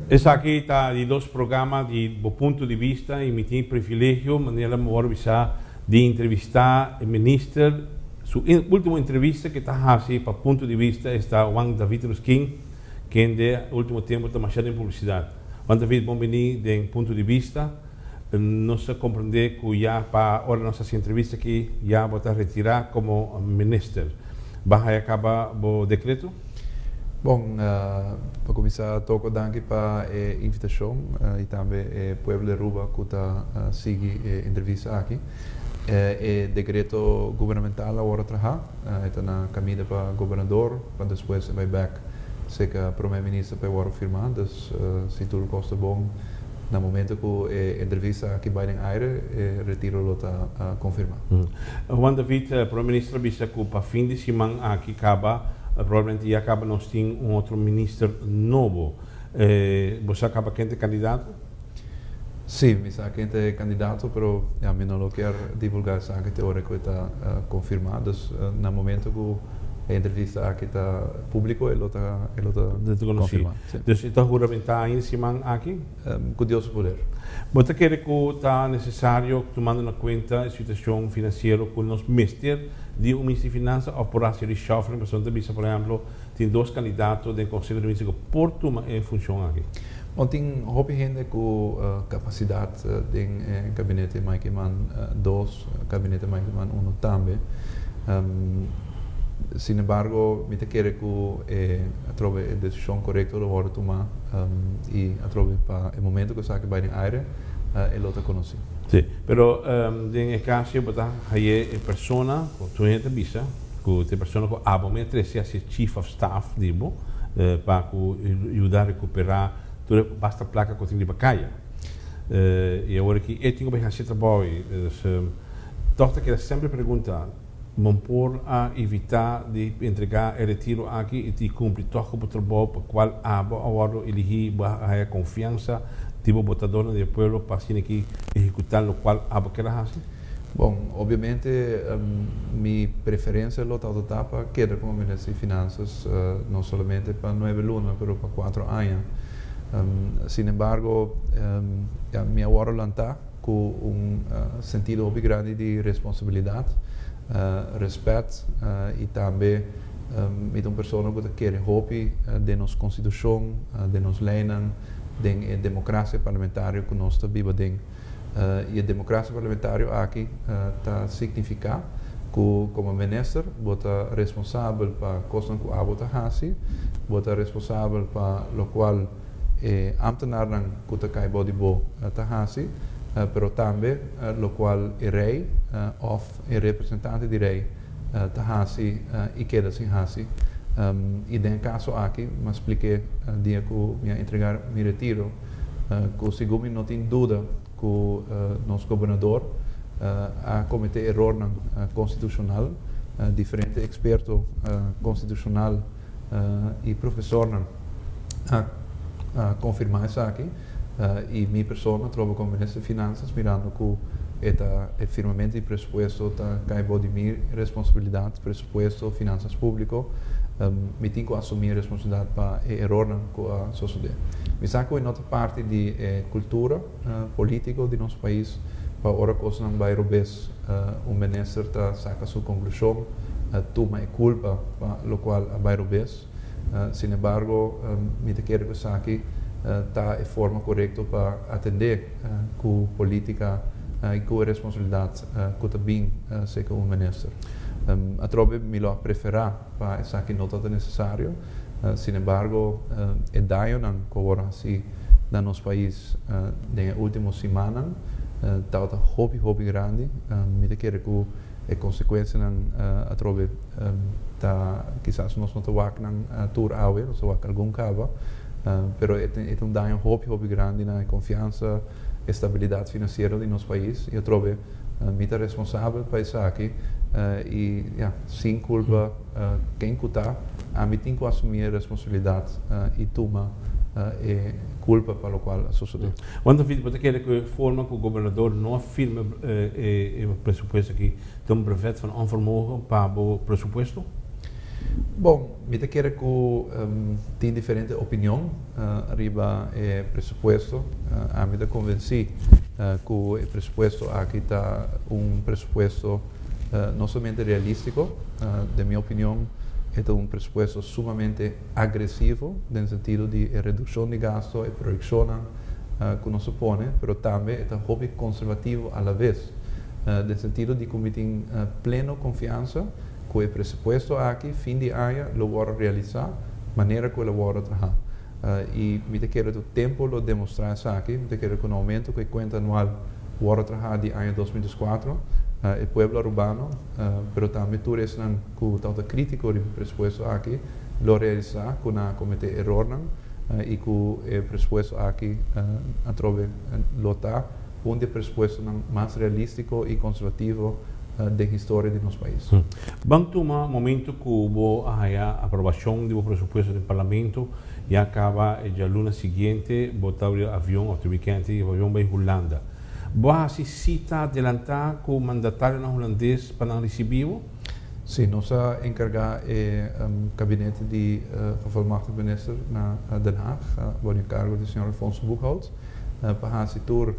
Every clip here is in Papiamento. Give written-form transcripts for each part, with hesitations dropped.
Esaki ta di dos programa di Bo Punto di Bista y mi tin privilegio, manera mi wor bisa, di entrevista e minister. Su ultimo entrevista cu ta haci pa Punto di Bista esta Juan David Rusquin, kende ultimo tempo ta masha den publicidad. Juan David, bon bini den Punto di Bista. Nos ta comprende cu ya pa ora nos haci entrevista aki ya bo ta retira como minister. Bo a haya caba bo decreto? Bon, pa cuminsa Toko danki pa e invitacion y tambe e pueblo di Aruba cu ta sigui e entrevista aki. E decreto gubernamental a worde traha, e ta na caminda pa gobernador pa despues e bay bek cerca prome minister pa e worde firma. Dus si tur cos ta bon, Na momento cu e entrevista aki bay den aire, e retiro lo ta confirma. Juan David, Prome Minister a bisa cu pa fin di siman aki caba, probablemente ya caba nos tin un otro minister nobo. Bo sa caba ken ta e candidato? Si, mi sa ken ta e candidato, pero ya mi no lo kier divulga esaki te ora cu e ta confirma. Dus na momento cu e entrevista aki ta publico e lo ta e lo ta confirma. Si. Dus e ta huramentá ainda siman aki? Ku Dios su poder. Bo ta kere ku ta nesesario, tumando na kuenta e situashon finansiero, ku nos mester di un minister di finansa òf por hasi reshuffling? Pasobra ta bisa, por ehèmpel, tin dos kandidato den Konseho di Minister ku por tuma e funshon aki. Bon, tin hopi hende ku kapasidat den e gabinete Mike Eman dos, gabinete Mike Eman uno tambe. Sin embargo, mi ta kere ku e atrobe e desishon korekto lo wòrdu tumá i atrobe pa e momento ku esaki bai den aire e lo ta konosí. Sí, pero den e kaso bo ta haye e persona ku tur hende ta bisa ku ta e persona ku abo mi a trese hasi chief of staff di bo pa ku yuda rekuperá tur e basta plaka ku tin riba kaya. I awor aki e tin ku bai hasi e trabou ei. Dus tòg ta keda semper pregunta. Bo por a evitá di entregá e retiro aki i kumpli tòg ku bo trabou pa kual abo a wòrdu eligí. Bo a haña konfiansa di bo botadornan di e pueblo pa asina ki ehekutá lokual abo ker a hasi? Bon, obviamente mi preferensia lo tabata ta pa keda komo Minister di Finansas no solamente pa nuebe luna pero pa kuatro aña. Sinembargo, ya mi a wòrdu lantá. Ku un sentido hopi grandi di responsabilidat, rèspèt i tambe mi ta un persona ku ta kere hopi den nos konstitushon, den nos leinan, den e demokrasia parlamentario ku nos ta biba den. I e demokrasia parlamentario aki ta signifiká ku komo minister bo ta responsabel pa kosnan ku abo ta hasi, bo ta responsabel pa lokual E ambtenarnan ku ta kai bou di bo ta hasi, pero tambe lokual e rei òf e representante di rei ta hasi i keda sin hasi. I den e kaso aki mi a splik'é dia ku mi a entregá mi retiro ku segun mi no tin duda ku nos gobernador a kometé erornan konstitushonal. Diferente eksperto konstitushonal i profesornan a konfirmá esaki i mi persona troba komo Minister di Finansas mirando ku e ta e firmamentu di presupuesto ta kai bou di mi responsabilidat, presupuesto, finansas públiko, mi tin ku asumí e responsabilidat pa e erornan ku a sosodé. Mi sa ku e no ta parti di e kultura polítiko di nos pais pa ora kosnan bai robes un minister ta saka su konklushon, tuma e kulpa pa lokual a bai robes. Sin embargo, mi ta kere ku esaki ta e forma korekto pa atendé ku polítika i ku e responsabilidat ku ta bin serka un minister. Atrobe mi lo a preferá pa esaki no tabata nesesario. Sin embargo, e dañonan ku a wòrdu hasí na nos pais den e último simannan tabata hopi hopi grandi. Mi ta kere ku E konsekuensianan atrobe ta kisas nos no ta wak nan tur awe, nos ta wak algun kaba, pero e ta un daño hopi hopi grandi na e konfiansa, e stabilidat finansiero di nos pais i atrobe mi ta responsabel pa esaki i ya sin kulpa ken ku ta ami tin ku asumí e responsabilidat i tuma e kulpa pa lokual a sosodé. Juan David, bo ta kere ku e forma ku gobernador no a firma e presupuesto aki ta un brevet van onvermogen pa bo presupuesto? Bon, mi ta kere ku tin diferente opinion riba e presupuesto. Ami ta konvensí ku e presupuesto aki ta un presupuesto no solamente realístiko, den mi opinion e ta un presupuesto sumamente agresivo den sentido di e redukshon di gasto, e proyekshonnan ku nos a pone, pero tambe e ta hopi konservativo alaves den sentido di ku mi tin pleno konfiansa ku e presupuesto aki fin di aña lo wòrdu realisá manera ku el a wòrdu traha. I mi ta kere ku tempu lo demostrá esaki. Mi ta kere ku na momentu ku e kuenta anual wòrdu traha di aña 2004, e pueblo arubano, pero tambe tur esnan ku tabata krítiko riba e presupuesto aki, lo realisá ku nan a kometé erornan i ku e presupuesto aki atrobe lo ta un di e presupuestonan mas realístiko i konservativo den historia di nos pais. Ban tuma momento ku bo a haya aprobashon di bo presupuesto den Parlamento, ya kaba e djaluna siguiente bo ta uri avion òf di wikènt i avion bai Hulanda. Bo a hasi sita adelantá ku mandatarionan hulandes pa nan risibí bo? Sí, nos a enkargá e kabinete di Gevolmachtigd Minister na Den Haag, bou di enkargo di señor Alfonso Boekhout, pa hasi tur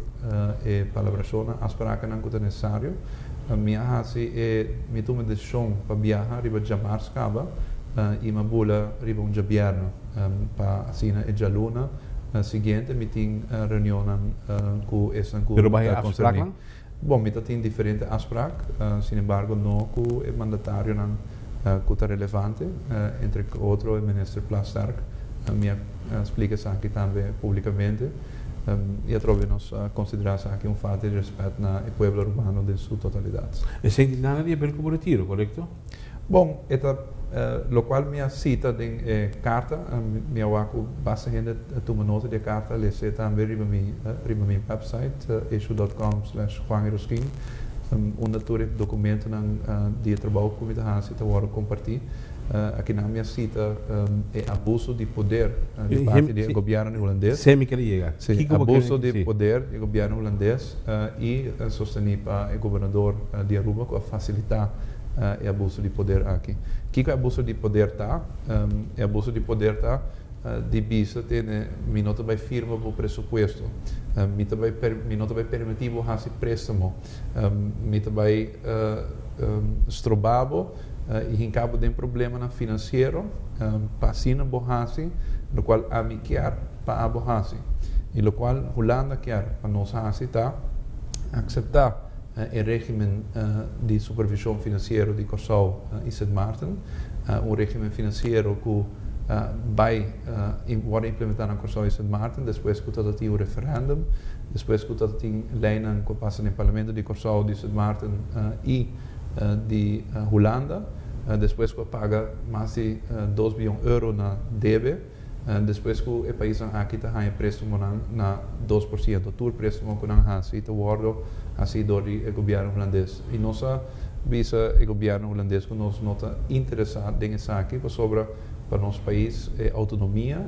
e palabrashonnan, afsprakennan ku ta nesesario. Mi a hasi e, mi tuma e desishon pa biaha riba djamars kaba i mi a bula riba un djabièrnè pa asina e djaluna siguiente mi tin reunionnan ku esnan ku Pero bai ta konserní. afspraaknan? Bon, mi ta tin diferente afspraak, sin embargo no ku e mandatarionan ku ta relevante, entre otro e minister Plasterk. Mi a splika esaki tambe publikamente i atrobe nos a konsiderá esaki un falta di rèspèt na e pueblo arubano den su totalidat. Esei tin nada di haber ku bo retiro, korekto? Bon, e ta lokual mi a sita den e karta, mi a wak ku basta hende a tuma nota di e karta, les'é tambe riba mi riba mi website issue dot com slash Juan Eroskin, unda tur e dokumentonan di e trabou ku mi ta hasi ta wòrdu kompartí. Akinan mi a sita e abuso di poder di parti di e gobièrnu hulandes. Sey mi kere yega. Sí, abuso di poder di e gobièrnu hulandes i sostení pa e gobernador di Aruba ku a fasilitá e abuso di poder aki. Kiko e abuso di poder ta? E abuso di poder ta di bisa tene mi no ta bai firma bo presupuesto, mi ta bai mi no ta bai permití bo hasi préstamo, mi ta bai stroba bo i hinka bo den problemanan finansiero pa asina bo hasi lokual ami kier pa abo hasi. I lokual Hulanda kier pa nos hasi ta akseptá e régimen di supervishon finansiero di Kòrsou i Sint Maarten, un régimen finansiero ku bai wòrdu implementá na Kòrsou i Sint Maarten despues ku tabata tin un referèndum, despues ku tabata tin leinan ku a pasa den parlamento di Kòrsou, di Sint Maarten i di Hulanda, despues ku a paga mas di 2 bion euro na debe. Despues ku e paisnan aki ta haña préstamonan na 2%, tur préstamo ku nan hasi ta wòrdu hasí dor di e gobièrnu hulandes. I nos a bisa e gobièrnu hulandes ku nos no ta interesá den esaki pasobra pa nos pais e outonomia,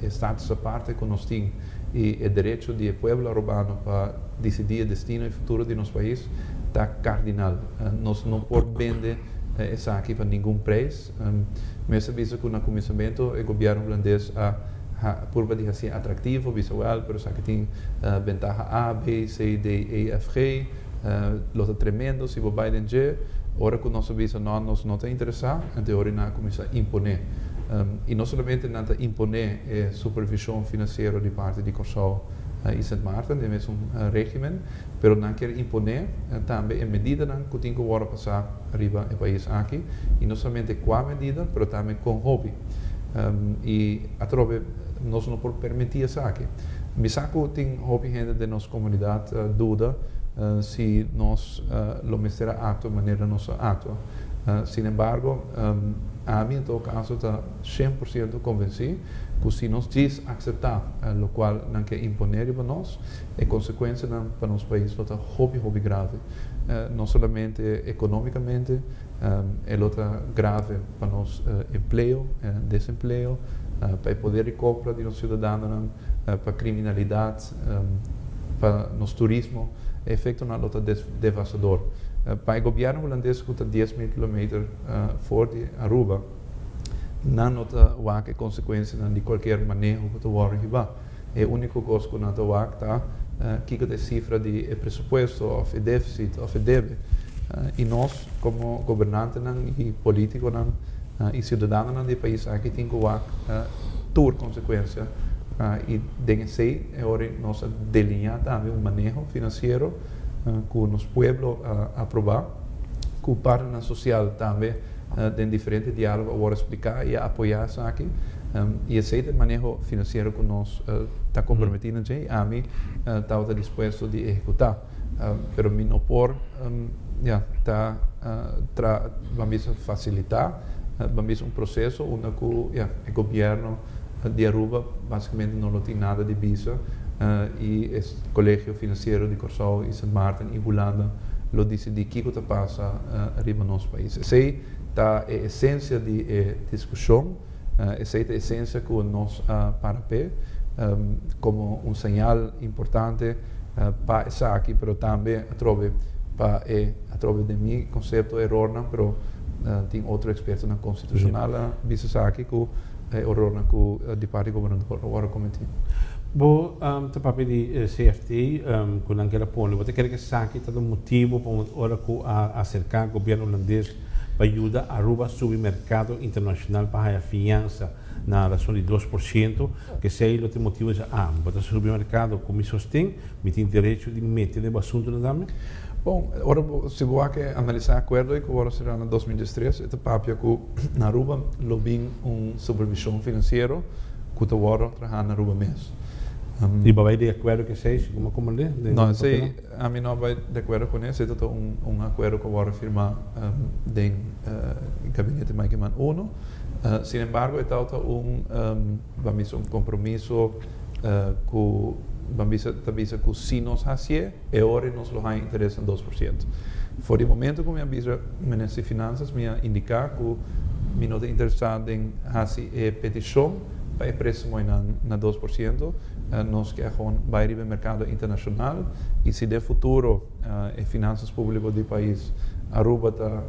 e status aparte ku nos tin i e derecho di e pueblo arubano pa disidí e destino i futuro di nos pais ta kardinal. Nos no por bende esaki pa ningun preis. Mester bisa ku na kuminsamentu e gobièrnu hulandes a purba di hasié atraktivo, bisa wèl, pero esaki tin bentaha A, B, C, D, E, F, G, lo ta tremendo si bo bai den dje. Ora ku nos a bisa nò, nos no ta interesá, anto e ora nan a kuminsá imponé. I no solamente nan ta imponé e supervishon finansiero di parti di Kòrsou i Sint Maarten den mesun régimen, pero nan kier imponé tambe e medidanan ku tin ku wòrdu pasá riba e pais aki, i no solamente kua medida, pero tambe kon hopi. I atrobe nos no por permití esaki. Mi sa ku tin hopi hende den nos komunidat duda si nos lo mester a aktua manera nos a aktua. Sin embargo, ami en todo kaso ta 100% konvensí ku si nos djis akseptá lokual nan ke imponé riba nos, E konsekuensianan pa nos pais lo ta hopi hopi grave. No solamente ekonómikamente, e lo ta grave pa nos empleo, desempleo, pa e poder di kompra di nos siudadanonan, pa kriminalidat, pa nos turismo. E efektonan lo ta devastador. Pa e gobièrnu hulandes ku ta 10,000 kilometer for di Aruba. Nan no ta wak e konsekuensianan di kualkier maneho ku ta wòrdu hibá. E úniko kos ku nan ta wak ta kiko ta e sifra di e presupuesto òf e défisit òf e debe. I nos komo gobernantenan i polítikonan i siudadanonan di e pais aki tin ku wak tur konsekuensia i den esei e ora nos a deliñá tambe un maneho finansiero ku nos pueblo a aprobá, ku partnernan sosial tambe den diferente diálogo a wòrdu spliká i a apoyá esaki. I esei ta e maneho finansiero ku nos ta komprometí na dje i ami tabata dispuesto di ehekutá. Pero mi no por ya ta tra ban bisa fasilitá ban bisa un proseso unda ku ya e gobièrnu di Aruba basikamente no lo tin nada di bisa i e kolegio finansiero di Kòrsou i Sint Maarten i Hulanda lo disidí kiko ta pasa riba nos pais. Esei ta e esensia di e diskushon, esei ta e esensia ku nos a para p'e komo un señal importante pa esaki, pero tambe atrobe pa e atrobe den mi konsepto erornan, pero tin otro ekspertonan konstitushonal a bisa esaki ku e erornan ku di parti gobernador a wòrdu kometí. Bo ta papia di CFT ku nan keda pone. Bo ta kere ku esaki ta un motibu pa ora ku a aserká gobièrnu hulandes pa yuda Aruba subi merkado internashonal pa haya fiansa na rason di 2%, ku esei lo ta e motibu di ah, bo ta subi merkado ku mi sosten, mi tin derecho di mete den bo asuntunan tambe? Bon, ora bo, si bo wak e analisá e akuerdo ei ku wòrdu será na 2013, e ta papia ku na Aruba lo bin un supervishon finansiero ku ta wòrdu trahá na Aruba mes. I bo a bai di akuerdo ku esei, segun bo komprendé den No, e esei papelnan? ami no a bai di akuerdo kuné. Esei ta un akuerdo ku a wòrdu firmá den gabinete Mike Eman uno. Sin embargo, e tabata un, ban bisa, un kompromiso ku, ban bisa, ta bisa ku si nos hasié, e ora nos lo haña interes na 2%. For di momento ku mi a bisa Minister di Finansas, mi a indiká ku mi no ta interesá den hasi e petishon pa e préstamonan na 2%. Nos ke gewoon bai riba e merkado internashonal i si den futuro e finansas públiko di pais Aruba ta,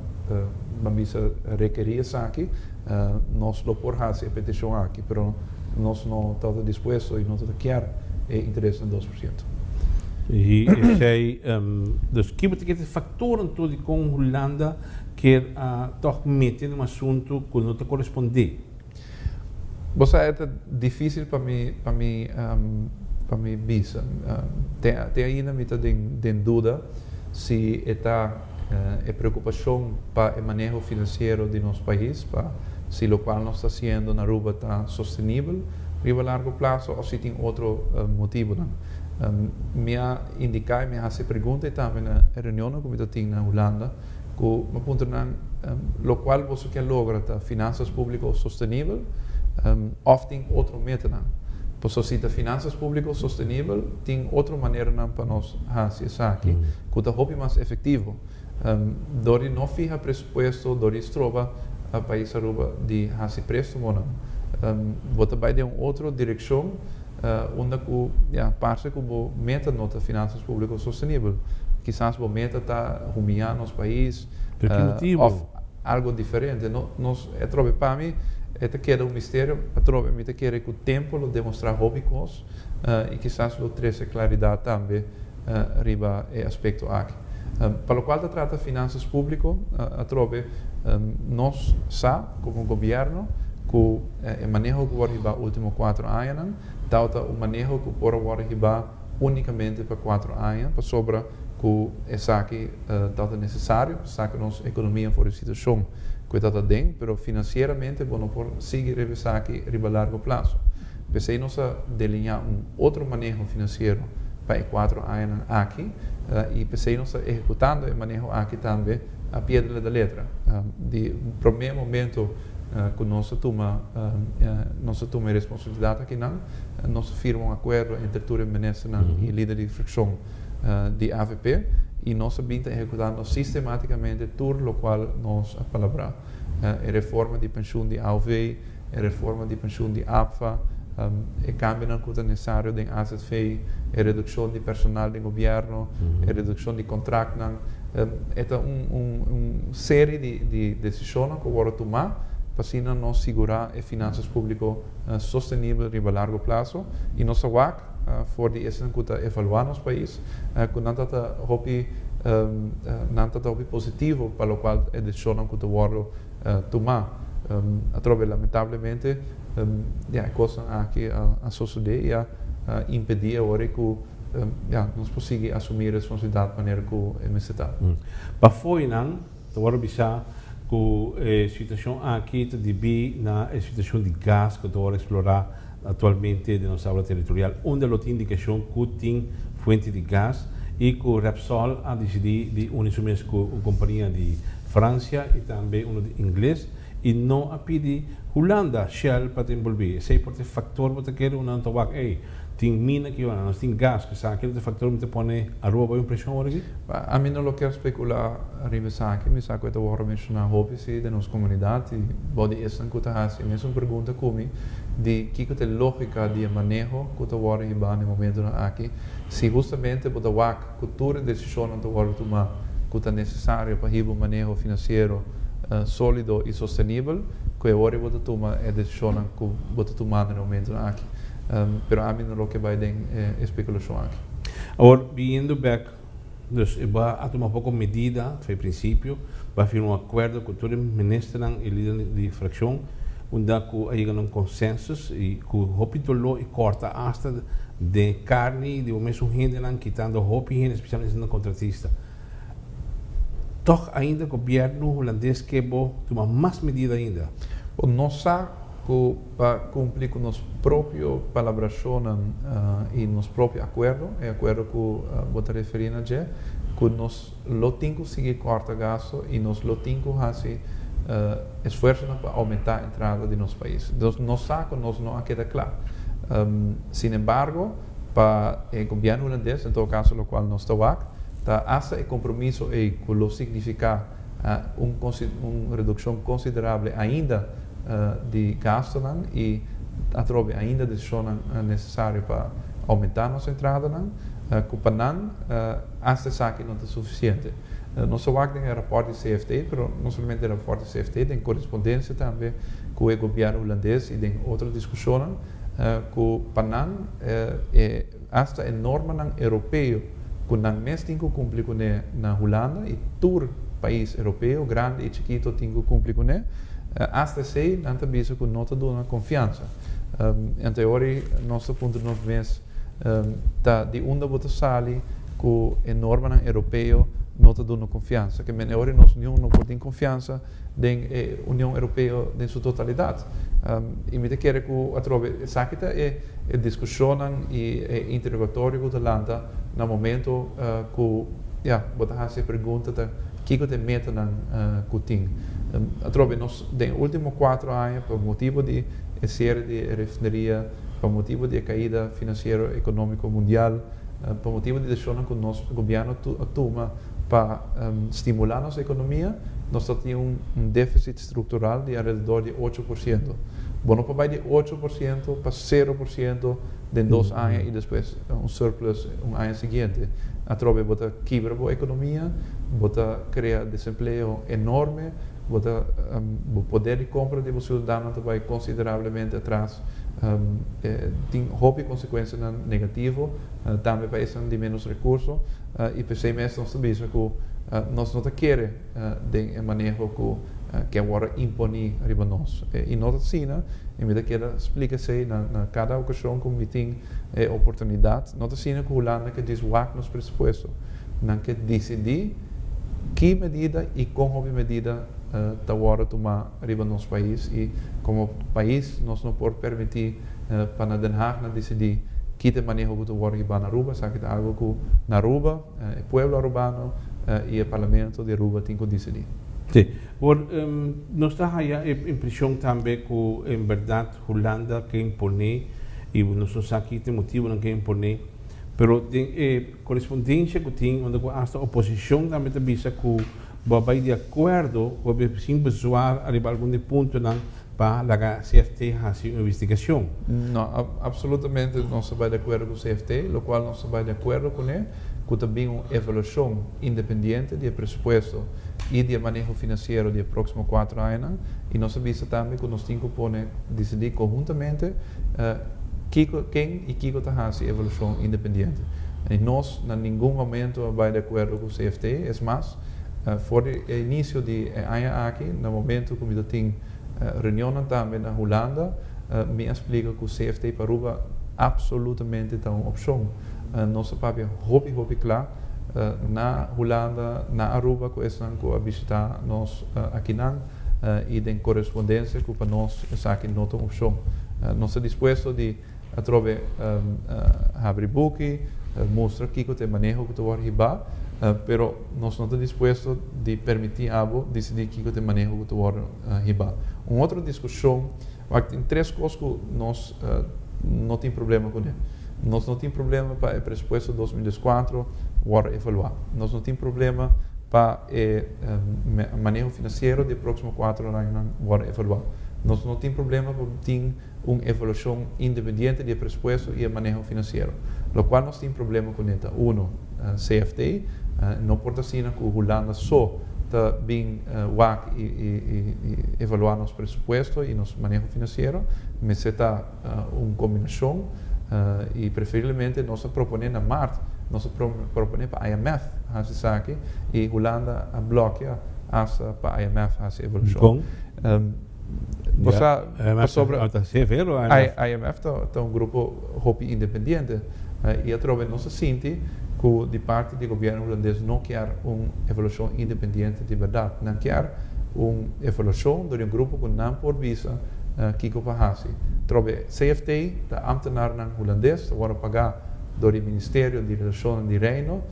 ban bisa, rekerí esaki, nos lo por hasi e petishon aki, pero nos no tabata dispuesto i no tabata kier e interes na 2%. I esei, dus kiba ta kete faktor anto di kon Hulanda kier a tòg mete den un asuntu ku no ta korespondé? Bo sa e ta difísil pa mi pa mi pa mi bisa. Te te ainda mi ta den den duda si e ta e preokupashon pa e maneho finansiero di nos pais, pa si lokual nos ta hasiendo na Aruba ta sostenibel riba largo plaso òf si tin otro motibunan. Mi a indiká i mi a hasi e pregunta ei tambe na e reunionnan ku mi ta tin na Hulanda ku mi a puntra nan lokual boso ke logra ta finansas públiko sostenibel òf tin otro metanan. Pasobra si ta finansas públiko sostenibel tin otro maneranan pa nos hasi esaki ku ta hopi mas efektivo. Dor di no fiha presupuesto, dor di stroba pais Aruba di hasi préstamonan, bo ta bai den un otro direkshon unda ku ya parse ku bo meta no ta finansas públiko sostenibel. Kisas bo meta ta humiyá nos pais òf algo diferente. No, nos e atrobe pa mi e ta keda un misterio, atrobe mi ta kere ku tempu lo demostrá hopi kos i kisas lo trese klaridat tambe riba e aspekto aki. Pa lokual ta trata finansas públiko, atrobe nos sa komo gobièrnu ku e maneho ku wòrdu hibá último kuatro añanan tabata un maneho ku por a wòrdu hibá únikamente pa 4 aña pasobra ku esaki tabata nesesario pa saka nos ekonomia for di situashon ku e tabata den, pero finansieramente bo no por sigui riba esaki riba largo plaso. P'esei nos a deliñá un otro maneho finansiero pa e 4 añanan aki i p'esei nos ta ehekutando e maneho aki tambe a pie de la letra. Di promé momento ku nos a tuma e responsabilidat akinan, nos a firma un akuerdo entre tur e ministernan i lider di frakshon di AVP i nos a bin ta ehekutando sistematikamente tur lokual nos a palabrá. E reforma di penshun di AOV, e reforma di penshun di APFA, e kambionan ku ta nesesario den AZV, e redukshon di personal den gobièrnu, e redukshon di kontraktnan. E ta un serie di desishonnan ku a wòrdu tumá. pa asina nos sigura e finanzas publico sostenibel riba largo plazo. Y nos a wak for di esnan cu ta evalua nos pais cu nan ta hopi positivo pa locual e decisionnan cu ta wordo tuma. Atrobe, lamentablemente, ja, e cosnan aki a sucede y a impedi awor cu ja, nos por sigui asumi responsabilidad manera cu mester ta. Pa foinan, ta wordo bisa cu e situacion aki ta debi na e situacion di gas cu ta wordo explora actualmente den nos awa territorial, unda lo tin indicacion cu tin fuente di gas y cu Repsol a dicidi di uni su mes cu compania di Francia y tambe uno di Ingles y no a pidi Hulanda, Shell, pa envolvi. Esey por ta factor pa kere un antawak, ey, tin mina cu nos tin gas, cu sa cu factor ta pone Aruba un presion awor aki? Ami no kier specula riba esaki, mi sa cu ta wordo menciona hopi si den nos comunidad y bo di esnan cu ta haci mesun pregunta cu mi di kico ta logica di maneho cu ta wordo hiba na momento aki, si hustamente bo ta wak cu tur decision ta wordo tuma cu ta necesario pa hiba un maneho financiero solido y sostenibel, cu awor bo ta tuma e decision cu bo ta tuma na momento aki. Pero ami no kier bay den speculacion aki. Awor, biniendo back, dus a tuma poco medida, for principio, a firma un acuerdo cu tur minister y lider di fraccion, unda cu a yega un consensus y cu hopi dolor y corta hasta di carni di mesun hendenan, kitando hopi hende, especialmente e contratista. Toch ainda gobierno Hulandes kier tuma mas medida ainda. Nos sa cu pa cumpli cu nos propio palabracion y nos propio acuerdo, e acuerdo cu bo ta referi na dje, cu nos lo tin cu sigui corta gasto y nos lo tin cu haci esfuerso pa aumenta entrada di nos pais. Anto, nos sa cu nos no a keda cla. Sin embargo, pa e gobierno Hulandes, en todo caso, locual nos ta wak, ta hasta e compromiso e cu lo significa un reduccion considerabel ainda di gasto y atrobe ainda decision necesario pa aumenta nos entrada, cu pa nan hasta esaki no ta suficiente. Nos a wak den rapport di CFT, pero no solamente e rapport di CFT, tin corespondencia tambe cu e gobierno Hulandes y tin otro discusion cu pa nan hasta e normanan europeo cu nan mes tin cu cumpli cu na Hulanda y tur pais europeo, grandi y chikito, tin cu cumpli cu ne, hasta esey nan ta bisa cu no ta duna confiansa. Anto, nos ta puntra nos mes ta di unda bo ta sali cu e normanan europeo no ta duna confiansa. Kiermen awor nos no por tin confiansa den Union Europeo den su totalidad. Y mi ta kere cu atrobe esaki ta e discusion y e interrogatorio cu ta lanta na momento cu, ja, bo ta haci pregunta ta kico ta e metanan cu tin. Atrobe nos den ultimo 4 aña, pa motibo di cierre di refineria, pa motibo di caida financiero economico mundial, pa motibo di decision cu nos gobierno a tuma pa stimula nos economia, nos tin un deficit structural di alrededor di 8%. Bon, pa bay di 8% pa 0% den 2 aña y despues un surplus un aña siguiente. Atrobe, bo ta kibra e economia, bo ta crea desempleo enorme, bo ta e poder di compra di ciudadano ta bay considerablemente atras. Tin hopi consecuencia negativo, tambe pa esnan di menos recurso, y pesey mes nos ta cu nos no kier den maneho cu awor impone riba nos. Y no asina, y mi kier splica na cada ocasion cu mi tin oportunidad, no asina cu Hulanda kier djis wak nos presupuesto, nan kier dicidi ki medida y con hopi medida ta wordo tuma riba nos pais, y como pais nos no por permiti pa na Den Haag nan dicidi ki ta e maneho cu ta wordo na Aruba. Esaki ta algo cu na Aruba, e pueblo arubano y e parlamento di Aruba tin cu dicidi. Si. Por, nos ta haya e impresion tambe cu en berdad Hulanda kier impone y nos no sa ki motibo nan kier impone, pero tin corespondencia cu tin unda cu hasta oposicion tambe ta bisa cu bo a bay di acuerdo cu sin bezwaar ariba algun di puntonan pa laga CFT haci un investigacion. No, absolutamente nos ta bay di acuerdo cu CFT, locual nos ta bay di acuerdo cu ne, cu tambe un evaluacion independiente di presupuesto. i di e maneho finansiero di e próksimo 4 añanan i nos a bisa tambe ku nos tin ku pone disidí konhuntamente kiko ken i kiko ta hasi evaluashon independiente. I nos na ningun momento a bai di akuerdo ku CFT, es mas, for di e inisio di e aña aki na momento ku mi ta tin reunionnan tambe na Hulanda, mi a splika ku CFT pa Aruba absolutamente ta un opshon. Nos a papia hopi hopi kla na Hulanda, na Aruba ku esnan ku a bishitá nos akinan i den korespondensia ku pa nos esaki no ta un opshon. Nos ta dispuesto di atrobe habri buki, mustra kiko ta e maneho ku ta wòrdu hibá, pero nos no ta dispuesto di permití abo disidí kiko ta e maneho ku ta wòrdu hibá. Un otro diskushon, wak tin tres kos ku nos no tin problema kuné. Nos no tin problema pa e presupuesto 2004 wòrdu evaluá. Nos no tin problema pa e maneho finansiero di e próksimo 4 añanan wòrdu evaluá. Nos no tin problema pa tin un evaluashon independiente di e presupuesto i e maneho finansiero. Lokual nos tin problema kuné ta, uno, CFT, no por ta asina ku Hulanda so ta bin wak i evaluá nos presupuesto i nos maneho finansiero. Mester ta un kombinashon i preferiblemente nos a proponé na mart, nos a proponé pa IMF hasi esaki i Hulanda a blòkia asta pa IMF hasi evaluashon. Dikon? Bo sa pasobra IMF ta un grupo hopi independiente i atrobe nos a sinti ku di parti di gobièrnu hulandes no kier un evaluashon independiente di bèrdat. Nan kier un evaluashon dor di un grupo ku nan por bisa kiko pa hasi. Atrobe CFT ta ámtenarnan hulandes ta wòrdu pagá dor di Ministerio di Relashonnan di Reino.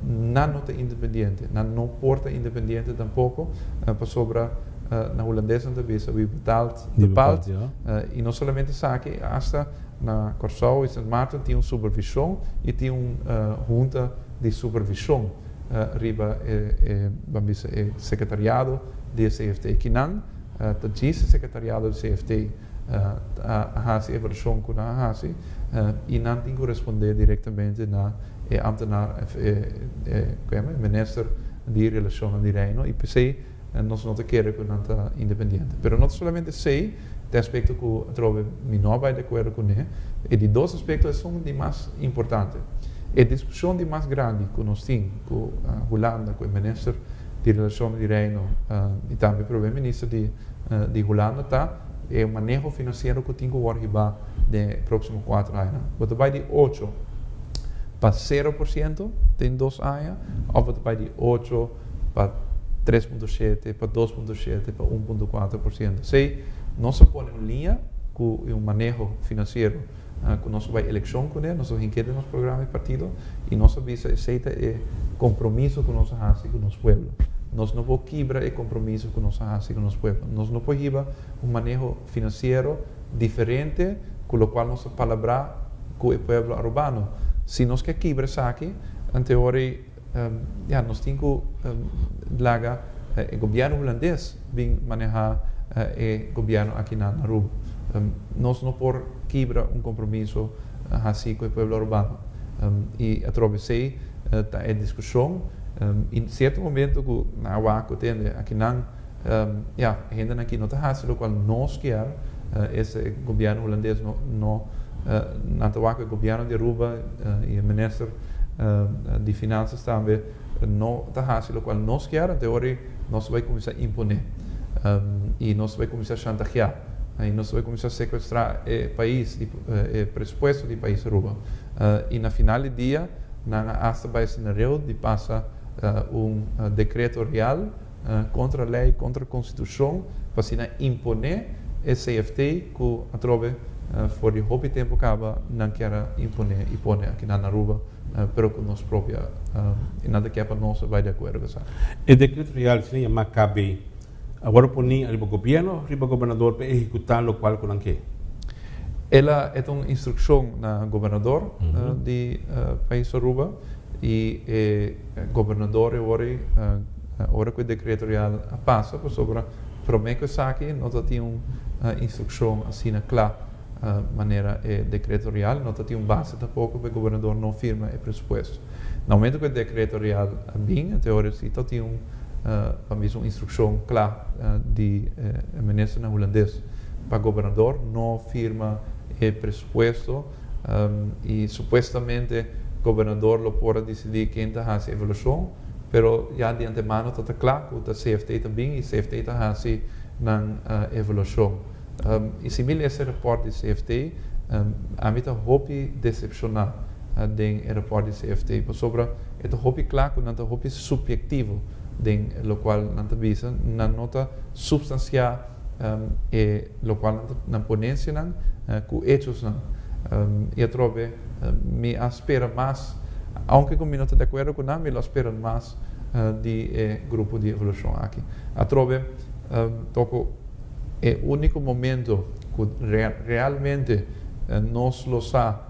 Nan no ta independiente. Nan no por ta independiente tampoko pasobra na hulandes nan ta bisa wie betaalt bepaalt. I no solamente esaki, asta na Kòrsou i Sint Maarten tin un supervishon i tin un hunta di supervishon riba e ban bisa e sekretariado di e CFT. Kinan ta djis e sekretariado di CFT a hasi e evaluashon ku nan a hasi i nan tin ku respondé direktamente na e ambtenaar e minister di Relashonnan di Reino i p'esei nos no ta kere ku nan ta independiente. Pero no ta solamente esei ta e aspekto ku atrobe mi no a bai di akuerdo kuné. E di dos aspekto esun di mas importante. E diskushon di mas grandi ku nos tin ku Hulanda, ku e minister di Relashonnan di Reino i tambe prome minister di Hulanda ta e maneho finansiero ku tin ku wòrdu hibá den e próksimo 4 añanan. Bo ta bai di 8 pa 0% den 2 aña òf bo ta bai di 8 pa 3,7, pa 2,7, pa 1,4%. Esei nos a pone un liña ku un maneho finansiero ku nos a bai elekshon kuné, nos a hink'é den nos programa di partido i nos a bisa esei ta e kompromiso ku nos a hasi ku nos pueblo. Nos no por kibra e kompromiso ku nos a hasi ku nos pueblo. Nos no por hiba un maneho finansiero diferente ku lokual nos a palabrá ku e pueblo arubano. Si nos ke kibra esaki, anteori ya, nos tin ku laga e gobièrnu hulandes bin manehá e gobièrnu aki na Aruba. Nos no por kibra un kompromiso hasí ku e pueblo arubano. I atrobe esei ta e diskushon. I sierto momento ku nan a wak ku tende akinan, ya, e hendenan aki no ta hasi lokual nos kier, ese gobièrnu hulandes no no nan ta wak ku e gobièrnu di Aruba i e minister di Finansas tambe no ta hasi lokual nos kier, anto e ora ei nos ta bai kuminsá imponé i nos ta bai kuminsá shantageá i nos ta bai kuminsá sekuestrá e pais, e presupuesto di pais Aruba. I na final di dia nan a asta bai asina reu di pasa un dekreto real kontra lei, kontra konstitushon pa asina imponé e CFT ku atrobe for di hopi tempu kaba nan kier a imponé i pone aki na Aruba pero ku nos propia i nan ta kier pa nos a bai di akuerdo ku esaki. E dekreto real asina yamá KB a wòrdu poní ariba gobièrnu òf riba gobernador pa ehekutá lokual ku nan ke? El a e ta un instrukshon na gobernador di pais Aruba i e gobernador e wòrdu ora ku e dekreto real a pasa pasobra promé ku esaki no ta tin un instrukshon asina kla manera e dekreto real no ta tin un base tampoko pa e gobernador no firma e presupuesto. Na momento ku e dekreto real a bin e teoria si ta tin un. Pa mi un instrukshon kla di minister hulandes pa gobernador no firma e presupuesto i supuestamente gobernador lo por disidí ken ta hasi evaluashon, pero ya di antemano ta kla ku ta CFT ta bin i CFT ta hasi nan evaluashon. I si mi lesa e rapport di CFT, ami ta hopi desepshoná den e rapport di CFT, pasobra e ta hopi kla ku nan ta hopi subjektivo den lokual nan ta bisa, nan no ta supstansiá e lokual nan nan ponensianan ku hechosnan. I atrobe mi a spera mas, aunke ku mi no ta di akuerdo ku nan, mi lo a spera mas di e grupo di evaluashon aki. Atrobe toko e úniko momento ku realmente nos lo sa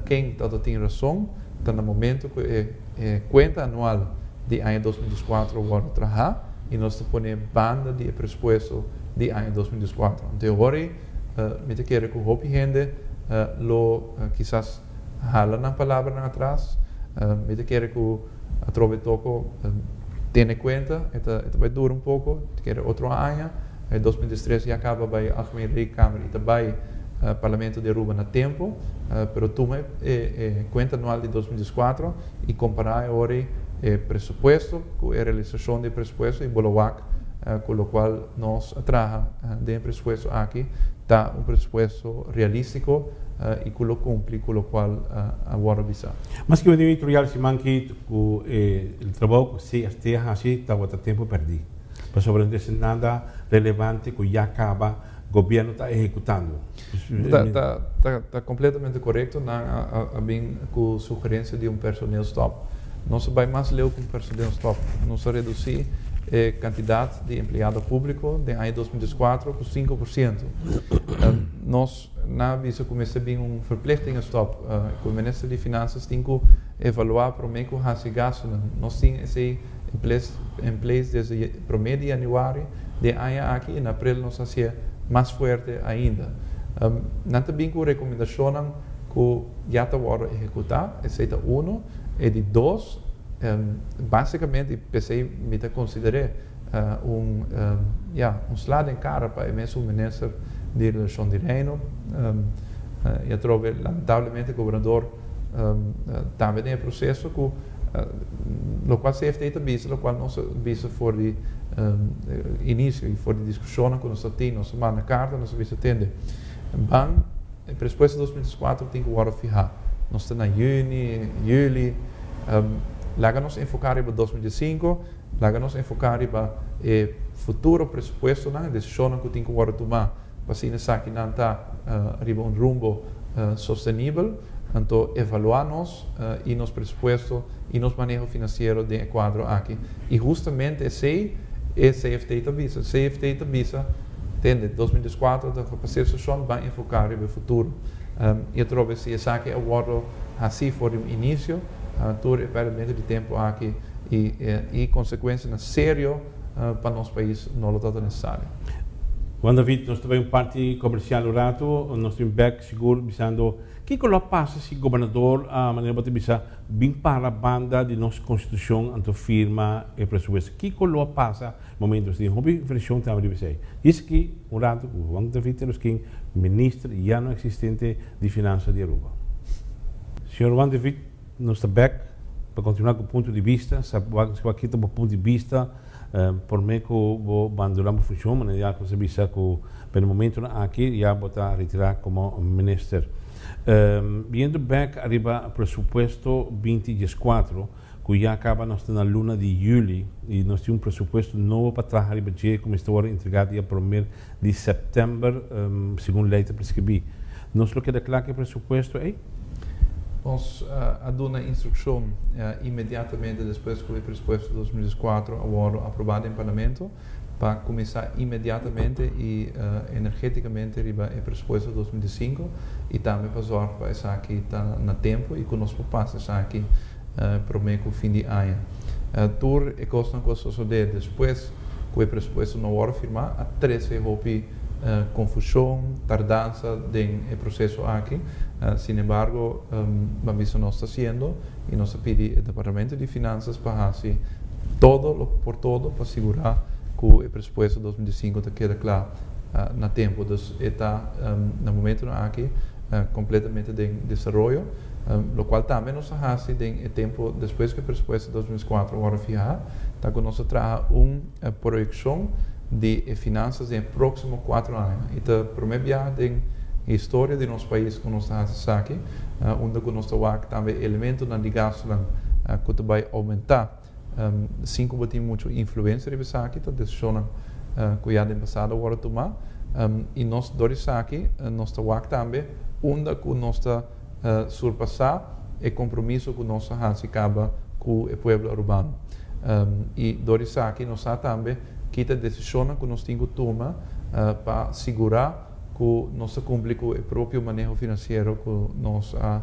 ken ta tin rason ta na momento ku e kuenta anual di aña 2004 wòrdu trahá i nos ta pone banda di e presupuesto di aña 2004. Anto awor mi ta kere ku hopi hende lo kisas hala nan palabranan atras. Mi ta kere ku atrobe toko tene kuenta, e ta bai dura un poko, ta kere otro aña, 2013 ya kaba bai Algemeen Rekenkamer i ta bai Parlamento di Aruba na tempu, pero tuma e kuenta anual di 2014 i kompará e ora e presupuesto ku e realisashon di e presupuesto i bo lo wak ku lokual nos a traha den e presupuesto aki ta un presupuesto realístiko i ku lo kumpli ku lokual a wòrdu bisá. Maske bo den editorial siman ki ku e trabou ku CFT a hasi tabata tempu pèrdí, pasobra no tin nada relevante ku ya kaba gobièrnu ta ehekutando. Ta kompletamente korekto. Nan a bin ku sugerensia di un personeelstop. Nos a bai mas leu ku un personeelstop. Nos a redusí e kantidat di empleado públiko den aña 2004 ku 5%. Nos nan a bisa ku mester bin un verplichtingenstop, ku e minister di Finansas tin ku evaluá promé ku hasi gastunan. Nos tin esei in place desde promé di yanüari di e aña aki i na aprel nos hasié mas fuerte ainda. Nan ta bin ku rekomendashonnan ku ya ta wòrdu ehekutá, esei ta uno. E di dos, básikamente, i p'esei mi ta konsider'é un, ya, un sla den kara pa e mesun minister di Relashon di Reino. I atrobe lamentablemente gobernador tambe den e proseso ku lokual CFT ta bisa, lokual nos a bisa for di inisio i for di diskushonnan ku nos a tin, nos a manda karta, nos a bisa tende ban e presupuesto 2004 tin ku wòrdu fihá. Nos ta na yüni, yüli, laga nos enfoká riba 2005. Laga nos enfoká riba e futuro presupuestonan, e desishonnan ku tin ku wòrdu tumá pa asina esakinan ta riba un rumbo sostenibel. Anto evaluá nos i nos presupuesto i nos maneho finansiero den e kuadro aki. I hustamente esei e CFT ta bisa. CFT ta bisa, tende, 2004 ta pasé seshon, ban enfoká riba e futuro. I atrobe si esaki a wòrdu hasí for di un inisio, tur e pèrdimento di tempu aki i konsekuensianan serio pa nos pais no lo tabata nesesario. Juan David, nos ta bai un parti komersial un ratu, nos tin bèk sigur bisando kiko lo a pasa si gobernador, manera bo ta bisa, bin para banda di nos konstitushon anto firma e presupuesto. Kiko lo a pasa momento si tin hopi vershon tambe riba esei. Djis aki un ratu ku Juan David Eroskin, minister ya no eksistente di Finansa di Aruba. Señor Juan David, nos ta bèk pa kontinuá ku Punto di Bista. Sa wak kita bo punto di bista promé ku bo bandona bo funshon, manera ya ku nos a bisa ku pa e momentunan aki ya bo ta retirá komo minister. Biendo bèk ariba presupuesto 2014 ku ya kaba nos ta na luna di yüli i nos tin un presupuesto nobo pa traha riba dje ku mester wòrdu entregá dia primer di sèptèmber segun lei ta preskribí. Nos lo keda kla ku e presupuesto ei? Nos a duna instrukshon inmediatamente despues ku e presupuesto 2004 a wòrdu aprobá den Parlamento pa kuminsá inmediatamente i energétikamente riba e presupuesto 2005 i tambe pa zòrg pa esaki ta na tempu i ku nos por pasa esaki promé ku fin di aña. Tur e kosnan ku a sosodé despues ku e presupuesto no wòrdu firmá a trese hopi konfushon, tardansa den e proseso aki. Sin embargo, ban bisa nos ta hasiendo i nos ta pidi e Departamento di Finansas pa hasi Todo lo por todo pa sigura cu e presupuesto 2005 ta keda cla na tempo. Dus e ta na momentonan aki completamente den desaroyo, locual tambe nos a haci den e tempo despues cu e presupuesto 2004 a wordo fiha, ta cu nos a traha un proyeccion di e finanzas den e proximo 4 aña. Y ta prome biaha den historia di nos pais cu nos ta haci esaki, unda cu nos ta wak tambe elementonan di gastonan cu ta bay aumenta sin cu bo tin mucho influencia riba esaki, ta decisionnan cu ya den pasado a wordo tuma. Y nos door di esaki nos ta wak tambe unda cu nos ta surpasa e compromiso cu nos a haci caba cu e pueblo Arubano. Y door di esaki nos sa tambe kita decisionnan cu nos tin cu tuma pa sigura cu nos ta cumpli cu e propio maneho financiero cu nos a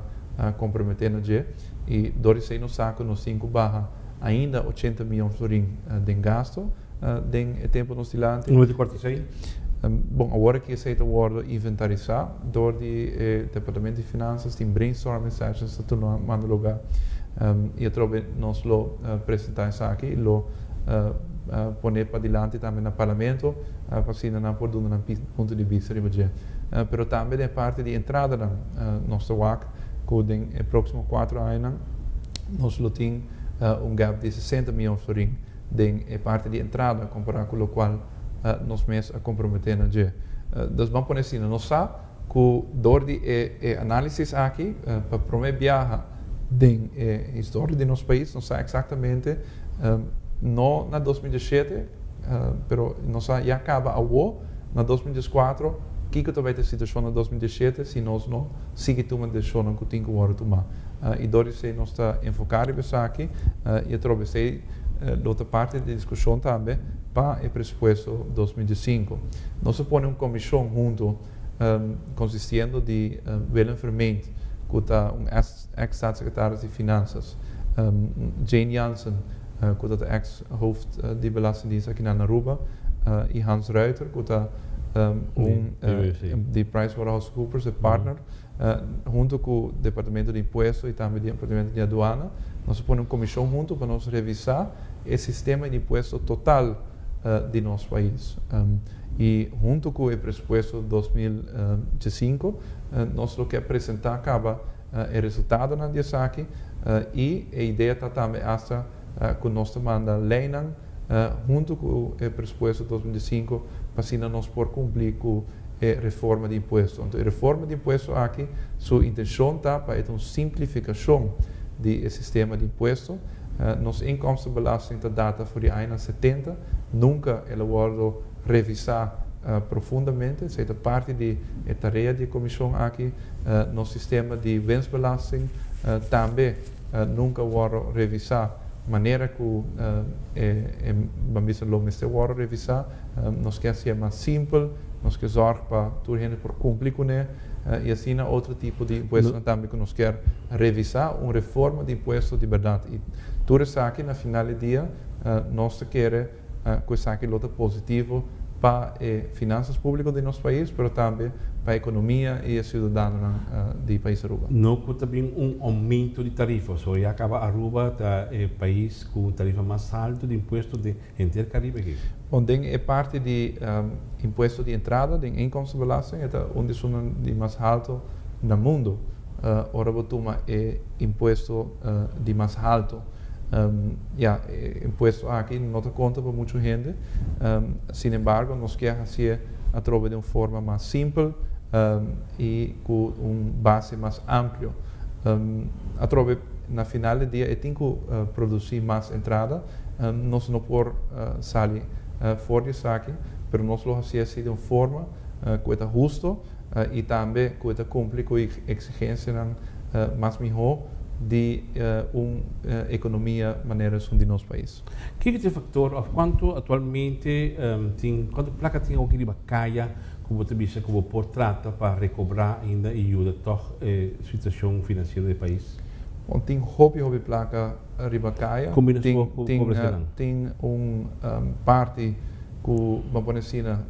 compromete na dje. Y door di esey nos sa cu nos tin cu baha ainda 80 miyon florin den gasto den e tempo nos dilanti. Numero di cuarta esey? Bon, awor aki esey ta wordo inventarisa door di e Departamento di Finanzas, tin brainstorming sessions ta tumando lugar y atrobe nos lo presenta esaki y lo pone padilanti tambe na Parlamento pa asina nan por duna nan punto di bista riba dje. Pero tambe den e parti di entradanan nos ta wak cu den e proximo 4 añanan nos lo tin un gap di 60 miyon florin den e parti di entrada compara cu locual nos mes a compromete na dje. Dus ban pone asina, nos sa cu door di e analisis aki pa prome biaha den e historia di nos pais nos sa exactamente no na 2017 pero nos sa ya caba awo na 2014 kico ta bay ta e situacion na 2017 si nos no sigui tuma decisionnan cu tin cu wordo tuma. Y door di esey nos ta enfoca riba esaki y atrobe esey lo ta parti di e discusion tambe pa e presupuesto 2015. Nos a pone un comision hunto consistiendo di Willem Vermeend cu ta un ex staatssecretaris di Finanzas, Jane Jansen cu ta ex hoofd di Belastingdienst aki na Aruba y Hans Ruiter cu ta un di PricewaterhouseCoopers, e partner, hunto cu Departamento di Impuesto y tambe di Departamento di Aduana. Nos a pone un comision hunto pa nos revisa e sistema di impuesto total di nos pais. Y hunto cu e presupuesto 2015 nos lo kier presenta caba e resultadonan di esaki y e idea ta tambe hasta cu nos ta manda leynan hunto cu e presupuesto 2015 pa asina nos por cumpli cu e reforma di impuesto. Anto e reforma di impuesto aki su intencion ta pa e ta un simplificacion di e sistema di impuesto. Nos inkomstenbelasting ta data for di añanan 70, nunca el a wordo revisa profundamente. Esey ta parti di e tarea di e comision aki. Nos sistema di winstbelasting tambe nunca a wordo revisa manera cu e ban bisa lo mester wordo revisa. Nos kier hacié mas simpel, nos kier zorg pa tur hende por cumpli cune y asina otro tipo di impuestonan tambe cu nos kier revisa, un reforma di impuesto di berdad. Y tur esaki na final di dia nos ta kere cu esaki lo ta positivo pa e finanzas publico di nos pais, pero tambe pa economia y e ciudadanonan di pais Aruba. No cu ta bin un aumento di tarifa, so ya caba Aruba ta e pais cu un tarifa mas halto di impuesto den henter Caribe aki. Bon, den e parti di impuesto di entrada, den inkomstenbelasting, e ta un di esunnan di mas halto na mundo. Ora bo tuma e impuesto di mas halto, ya, e impuesto aki no ta konta pa muchu hende. Sin embargo, nos kier hasié atrobe den un forma mas simpel i ku un base mas amplio. Atrobe, na final di dia e tin ku produsí mas entrada. Nos no por sali for di esaki, pero nos lo hasié así den un forma ku e ta husto i tambe ku e ta kumpli ku e eksigensianan mas mihó di un ekonomia manera esun di nos pais. Kiko ta e faktor òf kuantu aktualmente tin, kuantu plaka tin awoki riba kaya ku bo ta bisa ku bo por trata pa rekobrá ainda i yuda tòg e situashon finansiero di e pais? Bon, tin hopi hopi plaka riba kaya. Kombinashon ku pobresianan. Tin un parti ku bo pone asina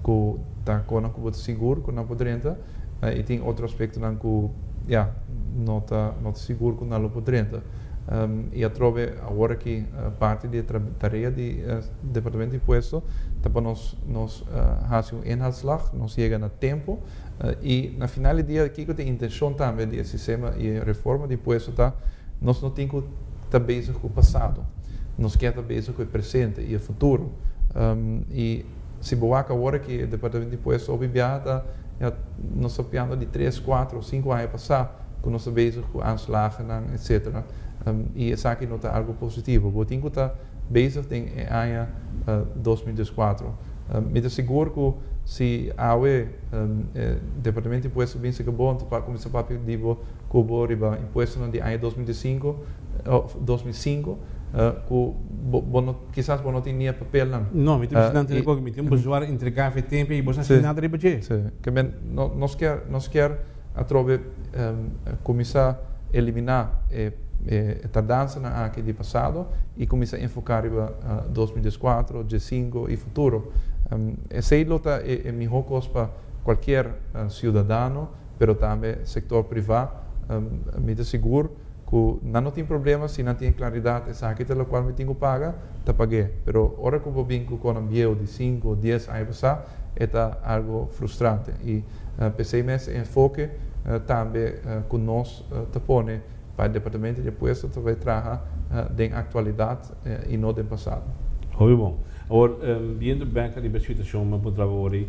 ku ta konan ku bo ta sigur ku nan por drenta i tin otro aspektonan ku ya no ta no ta sigur ku nan lo por drenta. I atrobe awor aki parti di e tarea di Departamento di Impuesto ta pa nos nos hasi un inhaalslag, nos yega na tempo i na final di dia kiko ta e intencion tambe di e sistema i e reforma di impuesto ta nos no tin ku ta bezig ku pasado, nos kier ta bezig ku e presente i e futuro. I si bo wak awor aki e Departamento di Impuesto hopi biaha ta nos ta piando di tres, kuater o sinku aña pasá. Ku nos ta bezig ku aanslagennan etcetera i esaki no ta algu positivo. Bo tin ku ta bezig den e aña 2014. Mi ta sigur ku si awe e Departamento di Impuesto bin seka bo anto pa kuminsá papia di bo ku bo riba impuestonan di aña 2005 òf 2005 ku bo bo no kisas bo no tin ni e papelnan. No, mi ta bisa nan tene koke mi tin un bezwaar entregá fe tempu i bo sa hasi nada riba dje. Si, ke men nos kier nos kier. Atrobe kuminsá eliminá e tardansanan aki di pasado i kuminsá enfoká riba 2014, 15 i futuro. Esei lo ta e mihó kos pa kualkier siudadano, pero tambe sektor privá. Mi ta sigur ku nan no tin problema si nan tin e klaridat esaki ta lokual mi tin ku paga, ta pag'é. Pero ora ku bo bin ku konan bieu di sinku, dies aña pasá, e ta algu frustrante. I p'esei mes e enfoke tambe ku nos ta pone pa e Departamento di Impuesto ta bai traha den aktualidat i no den pasado. Hopi bon. Awor, biendo bek riba e situashon mi a puntra bo awor ei,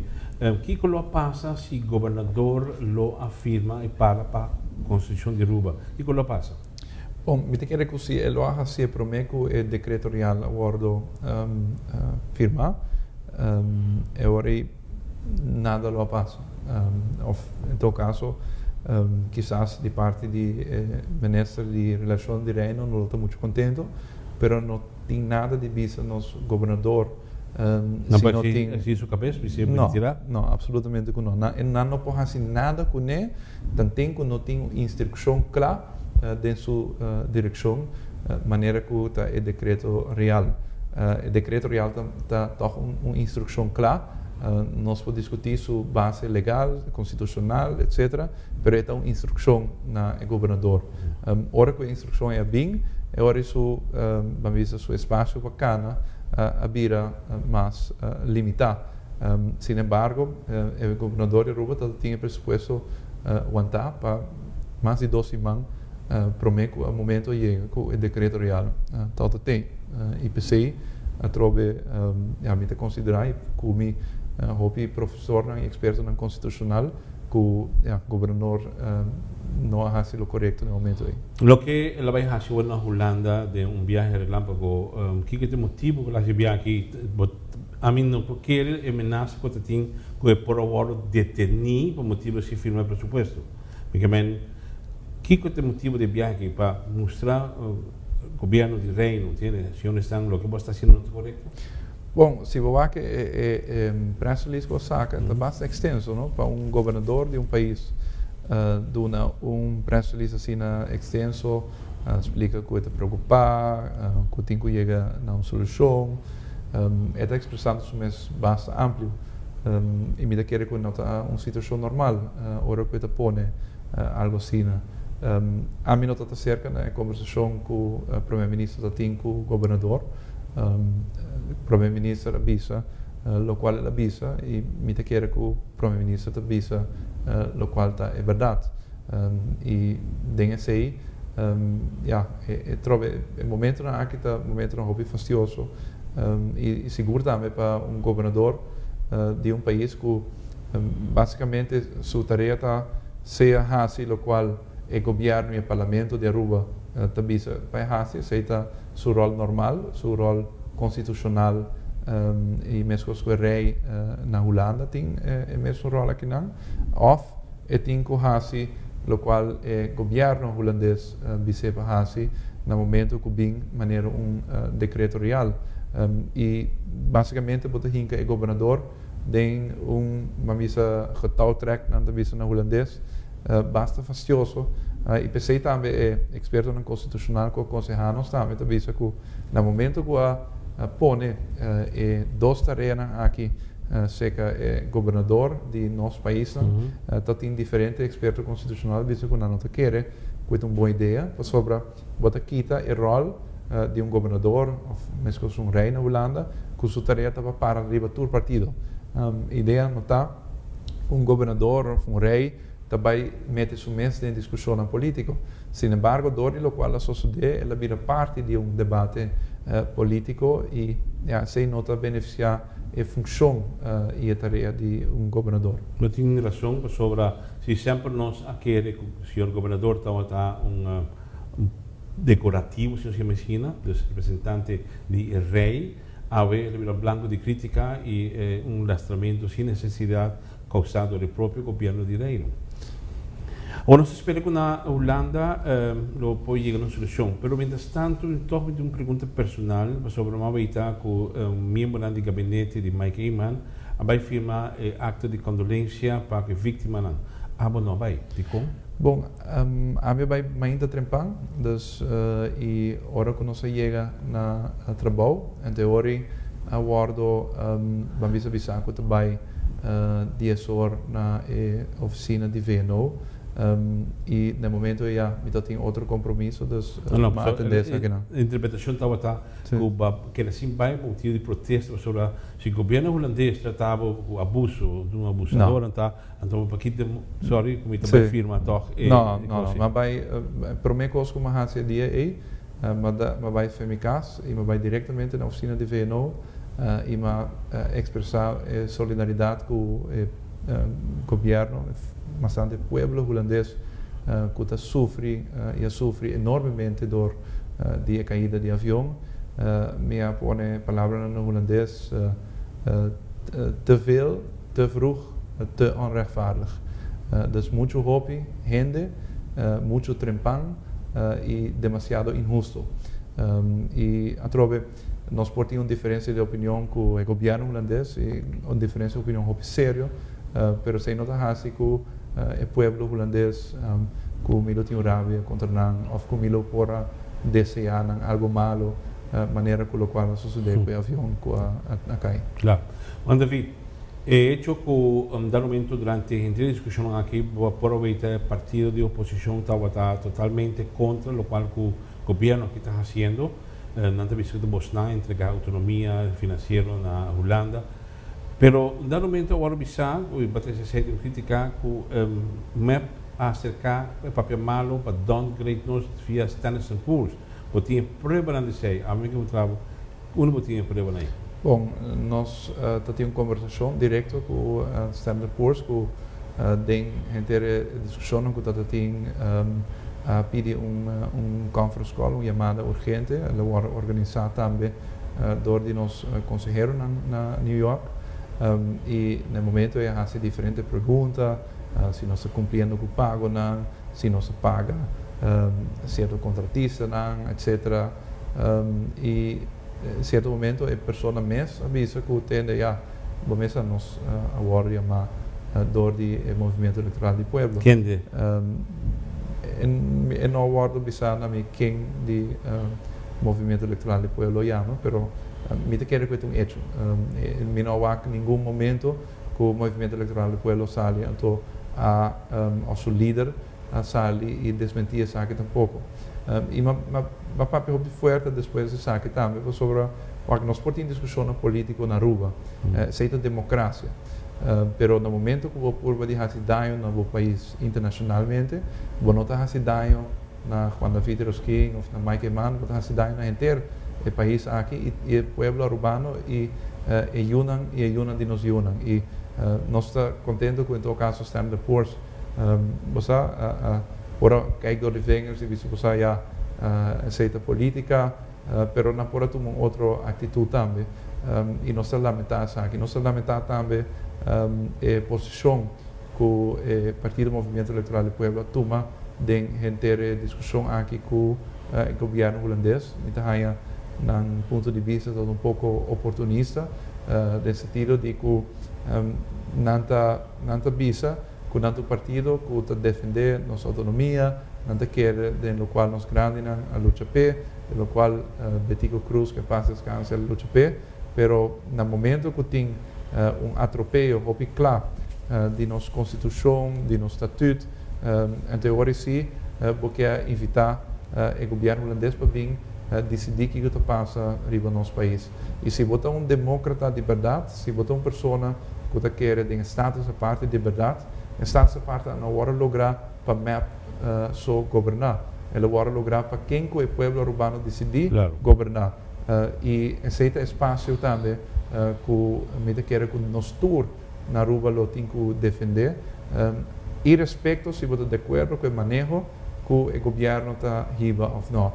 kiko lo a pasa si gobernador lo a firma i para pa Konstitushon di Aruba? Kiko lo a pasa? Bon, mi ta kere ku si e lo a hasié promé ku e dekreto real a wòrdu firmá, e ora ei nada lo a pasa. Òf en todo kaso, kisas di parti di e minister di Relashon di Reino no lo ta muchu kontentu, pero no tin nada di bisa nos gobernador si no tin. Nan por su kabes bis'é pa retirá? No, no, absolutamente ku no. Nan no por hasi nada kuné tanten ku no tin un instrukshon kla den su direkshon manera ku ta e dekreto real. E dekreto real ta tòg un instrukshon kla. Nos por diskutí su base legal, konstitushonal, etcetera, pero e ta un instrukshon na e gobernador. Ora ku e instrukshon ei a bin, e ora ei su, ban bisa, su espasio pa kana a bira mas limitá. Sin embargo, e gobernador di Aruba ta tin e presupuesto wantá pa mas di dos siman promé ku e momento a yega ku e dekreto real tabata tin. I p'esei atrobe ya mi ta konsiderá i ku mi hopi profesornan i ekspertonan konstitushonal ku ya gobernador no a hasi lo korekto na e momento ei. Loke el a bai hasi awor na Hulanda den un biahe relámpago, kiko ta e motibu ku el a hasi e biahe aki? Ami no por kere e menasa ku ta tin ku e por a wòrdu detení pa motibu si firma e presupuesto. Mi ke men, kiko ta e motibu di e biahe aki? Pa mustra gobierno di Reino, entiende, señor Stan, loke bo sta hasiendo no ta korekto? Bon, si bo wak e press release ku a saka, ta basta ekstenso, no? Pa un gobernador di un pais duna un press release asina ekstenso, splika ku e ta preokupá, ku tin ku yega na un solushon, e ta ekspresando su mes basta amplio. I mi ta kere ku no ta un situashon normal ora ku e ta pone algu asina. Ami no ta ta serka na e kombersashon ku Prome Minister ta tin ku gobernador. Prome Minister a bisa lokual el a bisa i mi ta kere ku Prome Minister ta bisa lokual ta e bèrdat. I den esei, ya, e trobe e momentonan aki ta momentonan hopi fastioso i sigur tambe pa un gobernador di un pais ku basikamente su tarea ta sea hasi lokual e gobièrnu i e parlamento di Aruba ta bisa pa e hasi, esei ta su ròl normal, su ròl konstitushonal i meskos ku e rei na Hulanda tin e mesun ròl akinan, òf e tin ku hasi lokual e gobièrnu hulandes bis'é pa hasi na momento ku bin manera un dekreto real. I basikamente bo ta hinka e gobernador den un, ban bisa, getouwtrek, nan ta bisa na hulandes, basta fastioso. I p'esei tambe e ekspertonan konstitushonal ku a konsehá nos tambe ta bisa ku na momento ku a pone e dos tareanan aki serka e gobernador di nos paisnan, ta tin diferente eksperto konstitushonal bisa ku nan no ta kere. ku ta un bon idea, pasobra bo ta kita e ròl di un gobernador òf meskos un rei na Hulanda ku su tarea ta pa para riba tur partido. Idea no ta ku un gobernador òf un rei ta bai mete su mes den diskushonnan polítiko. Sin embargo, dor di lokual a sosodé el a bira parti di un debate polítiko i ya esei no ta benefisiá e funshon i e tarea di un gobernador. No tin rason pasobra si semper nos a kere ku señor gobernador tabata un dekorativo si nos yama asina, dus representante di e rei, awe el a bira blanko di kritika i un lastramentu sin nesesidat kousá dor e propio gobierno di Reino. Awor nos ta spera ku na Hulanda lo por yega na un solushon, pero mientras tanto mi tòg mi tin un pregunta personal pasobra mi a weita ku miembronan di gabinete di Mike Eman a bai firma e akto di kondolensia pa ku e víktimanan. Abo no a bai. Dikon? Bon, ami a bai mainta trempan, dus i ora ku nos a yega na trabou, en teori a wòrdu ban bisa bisá ku ta bai dies or na e ofisina di VNO i na e momento ei ya mi ta tin otro kompromiso dus No, no, mi a atendé esakinan. E interpretashon tabata ku bo a keda sin bai pa motibu di protesta pasobra si gobièrnu hulandes trata bo ku abuso di un abusador anta anto bo pakit sorry ku mi ta bai firma tòg e No, no, no, mi a bai promé kos ku mi a hasi e dia ei mi a bai fe mi kas i mi a bai direktamente na ofisina di VNO i mi a ekspresá e solidaridat ku e gobièrnu, bastante e pueblo hulandes ku ta sufri i a sufri enormemente dor di e kaida di avion. Mi a pone palabranan na hulandes, te veel, te vroeg, te onrechtvaardig. Dus muchu hopi hende, muchu trempan i demasiado inhusto. I atrobe. Nos por tin un diferencia di opinion cu e gobierno hulandes y un diferencia di opinion hopi serio, pero esey no ta haci cu e pueblo hulandes cu mi lo tin un rabia contra nan of cu mi lo por a desea nan algo malo manera cu locual a sucede cu e avion cu a cay. Claro. Juan David, e hecho cu dado momento durante henter e discusionnan aki bo a por a weta e partido di oposicion tabata totalmente contra locual cu gobierno aki ta haciendo, Nan ta bisa ku ta bosnan a entregá outonomia finansiero na Hulanda. Pero un dado momento a wòrdu bisá, ku i Patricia Seidi un kritiká, ku mep a aserká e papia malu pa downgrade nos via Standard and Poor's. Bo tin e pruebanan di esei? Ami ke puntra bo, unda bo tin e pruebanan ei? Bon, nos ta tin un kombersashon direkto ku Standard and Poor's ku den henter e diskushonnan ku ta ta tin a pidi un un conference call, un yamada urgente, el a wòrdu organisá tambe dor di nos konseheronan na New York i na e momento ei a hasi diferente pregunta, si nos ta kumpliendo ku pagonan, si nos a paga sierto kontratistanan, etcetera. I sierto momento e persona mes a bisa ku tende ya. Bo mes a nos a wòrdu yamá dor di e Movimiento Electoral di Pueblo. Kende? E no a wòrdu bisá na mi ken di Movimiento Electoral di Pueblo a yama, pero mi ta kere ku e ta un echo. Mi no a wak ningun momento ku Movimiento Electoral di Pueblo sali anto a òf su lider a sali i desmentí esaki tampoko. I m'a m'a papia hopi fuerte despues di esaki tambe pasobra wak nos por tin diskushonnan polítiko na Aruba. Esei ta demokrasia. Pero na momento ku bo purba di hasi daño na bo pais internashonalmente, bo no ta hasi daño na Juan David Rosquin òf na Mike Eman, bo ta hasi daño na henter e pais aki i e pueblo arubano i e yunan i e yunan di nos yunan. I nos ta kontento ku en todo kaso Standard Poor's Bo sa, por a kijk door di vingers i bisa bo sa ya esei ta politica, pero nan por a tuma un otro actitud tambe i nos ta lamenta esaki. Nos ta lamenta tambe e posicion cu e Partido Movimiento Electoral di Pueblo a tuma den henter e discusion aki cu e gobierno Hulandes. Mi ta haña nan punto di bista ta un poco oportunista den sentido di cu nan ta. Nan ta bisa ku nan ta un partido ku ta defendé nos outonomia, nan ta kere den lokual nos grandinan a lucha p'e, den lokual Betico Croes ku e pas deskanse a lucha p'e, pero na momento ku tin un atropeyo hopi kla di nos konstitushon, di nos statut, anto e ora si Bo ke invitá e gobièrnu hulandes pa bin disidí kiko ta pasa riba nos pais. I si bo ta un demókrata di bèrdat, si bo ta un persona ku ta kere den e status aparte di bèrdat, e status aparte a no wòrdu lográ pa mep so goberná. El a wòrdu lográ pa ken ku e pueblo arubano disidí goberná. I esei ta e spasio tambe ku mi ta kere ku nos tur na Aruba lo tin ku defendé. Irespekto si bo ta di akuerdo ku e maneho ku e gobièrnu ta hiba òf nò.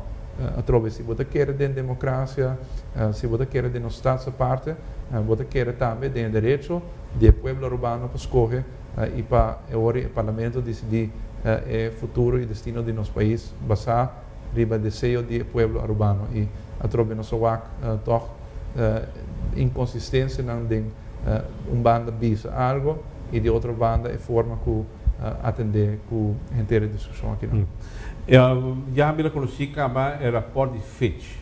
Atrobe si bo ta kere den demokrasia, si bo ta kere den nos Staats Aparte, bo ta kere tambe den e derecho di e pueblo arubano pa skohe i pa e ora e parlamento disidí e futuro i destino di nos pais basá riba e deseo di e pueblo arubano. I atrobe nos a wak tòg inkonsistensianan den un banda bisa algo i di otro banda e forma ku atendé ku henter e diskushon akinan. Ya mi a konosí kaba e rapòrt di Fitch,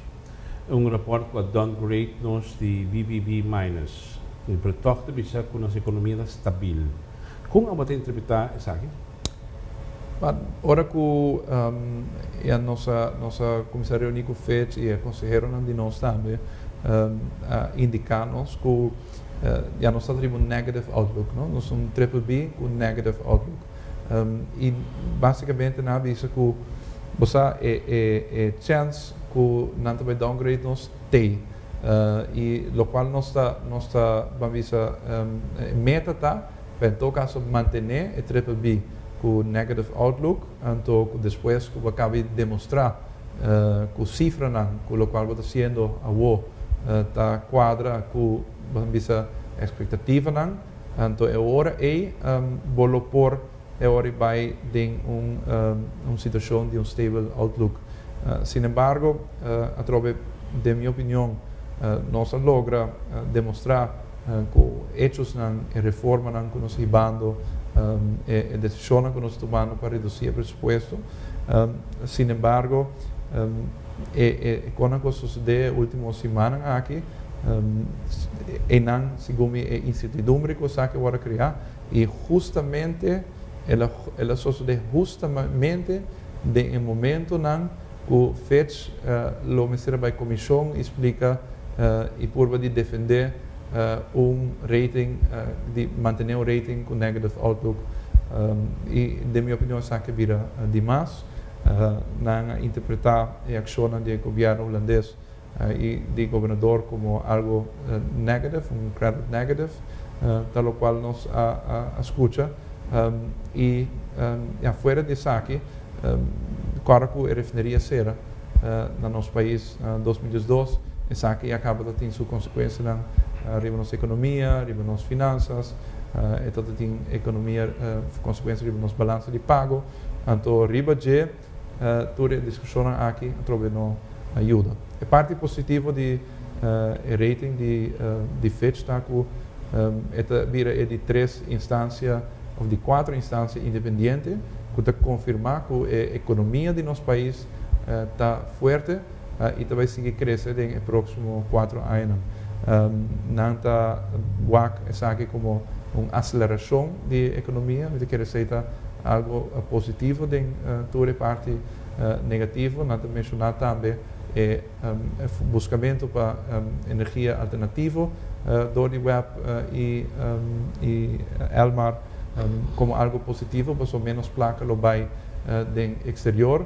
un rapòrt ku a downgrade nos di BBB minus, pero tòg ta bisa ku nos ekonomia ta stabil. Kon abo ta interpretá esaki? Ora ku ya nos a nos a kuminsá reuní ku Fitch i e konseheronan di nos tambe a indiká nos ku ya nos ta riba un negative outlook, no? Nos un triple B ku negative outlook. I básikamente nan a bisa ku bo sa e e e chèns ku nan ta bai downgrade nos t'ei. I lokual nos ta nos ta ban bisa e meta ta pa en todo kaso mantené e triple B ku negative outlook anto ku despues ku bo a kaba di demostrá ku sifranan ku lokual bo ta hasiendo awo ta kuadra ku bo ta bisa ekspektativanan anto e ora ei bo lo por e ora ei bai den un un situashon di un stable outlook. Sinembargo atrobe den mi opinion nos a logra demostrá ku hechosnan, e reformanan ku nos a hibando, e desishonnan ku nos a tumando pa redusí e presupuesto. Sinembargo, e konan ku a sosodé e último simannan aki, einan segun mi e insertidumbre ku esaki a wòrdu kreá i hustamente el a el a sosodé hustamente den e momentonan ku Fitch lo mester a bai komishon i splika i purba di defendé un rating, di mantené un rating ku negative outlook. I den mi opinion esaki a bira dimas. Nan a interpretá e akshonnan di e gobièrnu hulandes i di gobernador komo algu negative, un credit negative, ta lokual nos a skucha. I ya fuera di esaki, kòrda ku e refineria sera na nos pais na 2012, esaki ya kaba ta tin su konsekuensianan riba nos ekonomia, riba nos finansas, e ta tin ekonomia konsekuensia riba nos balansa di pago. Anto riba dje tur e diskushonnan aki atrobe no a yuda. E parti positivo di e rating di Fitch ta ku e ta bira e di tres instansia òf di kuater instansia independiente ku ta konfirmá ku e ekonomia di nos pais ta fuerte i ta bai sigui krese den e próksimo kuater añanan. Nan ta wak esaki komo un aselerashon di e ekonomia. Mi ta kere esei ta algu positivo den tur e parti negativo. Nan ta menshoná tambe e buskamentu pa energia alternativo dor di web i Elmar komo algu positivo pasobra ménos plaka lo bai den eksterior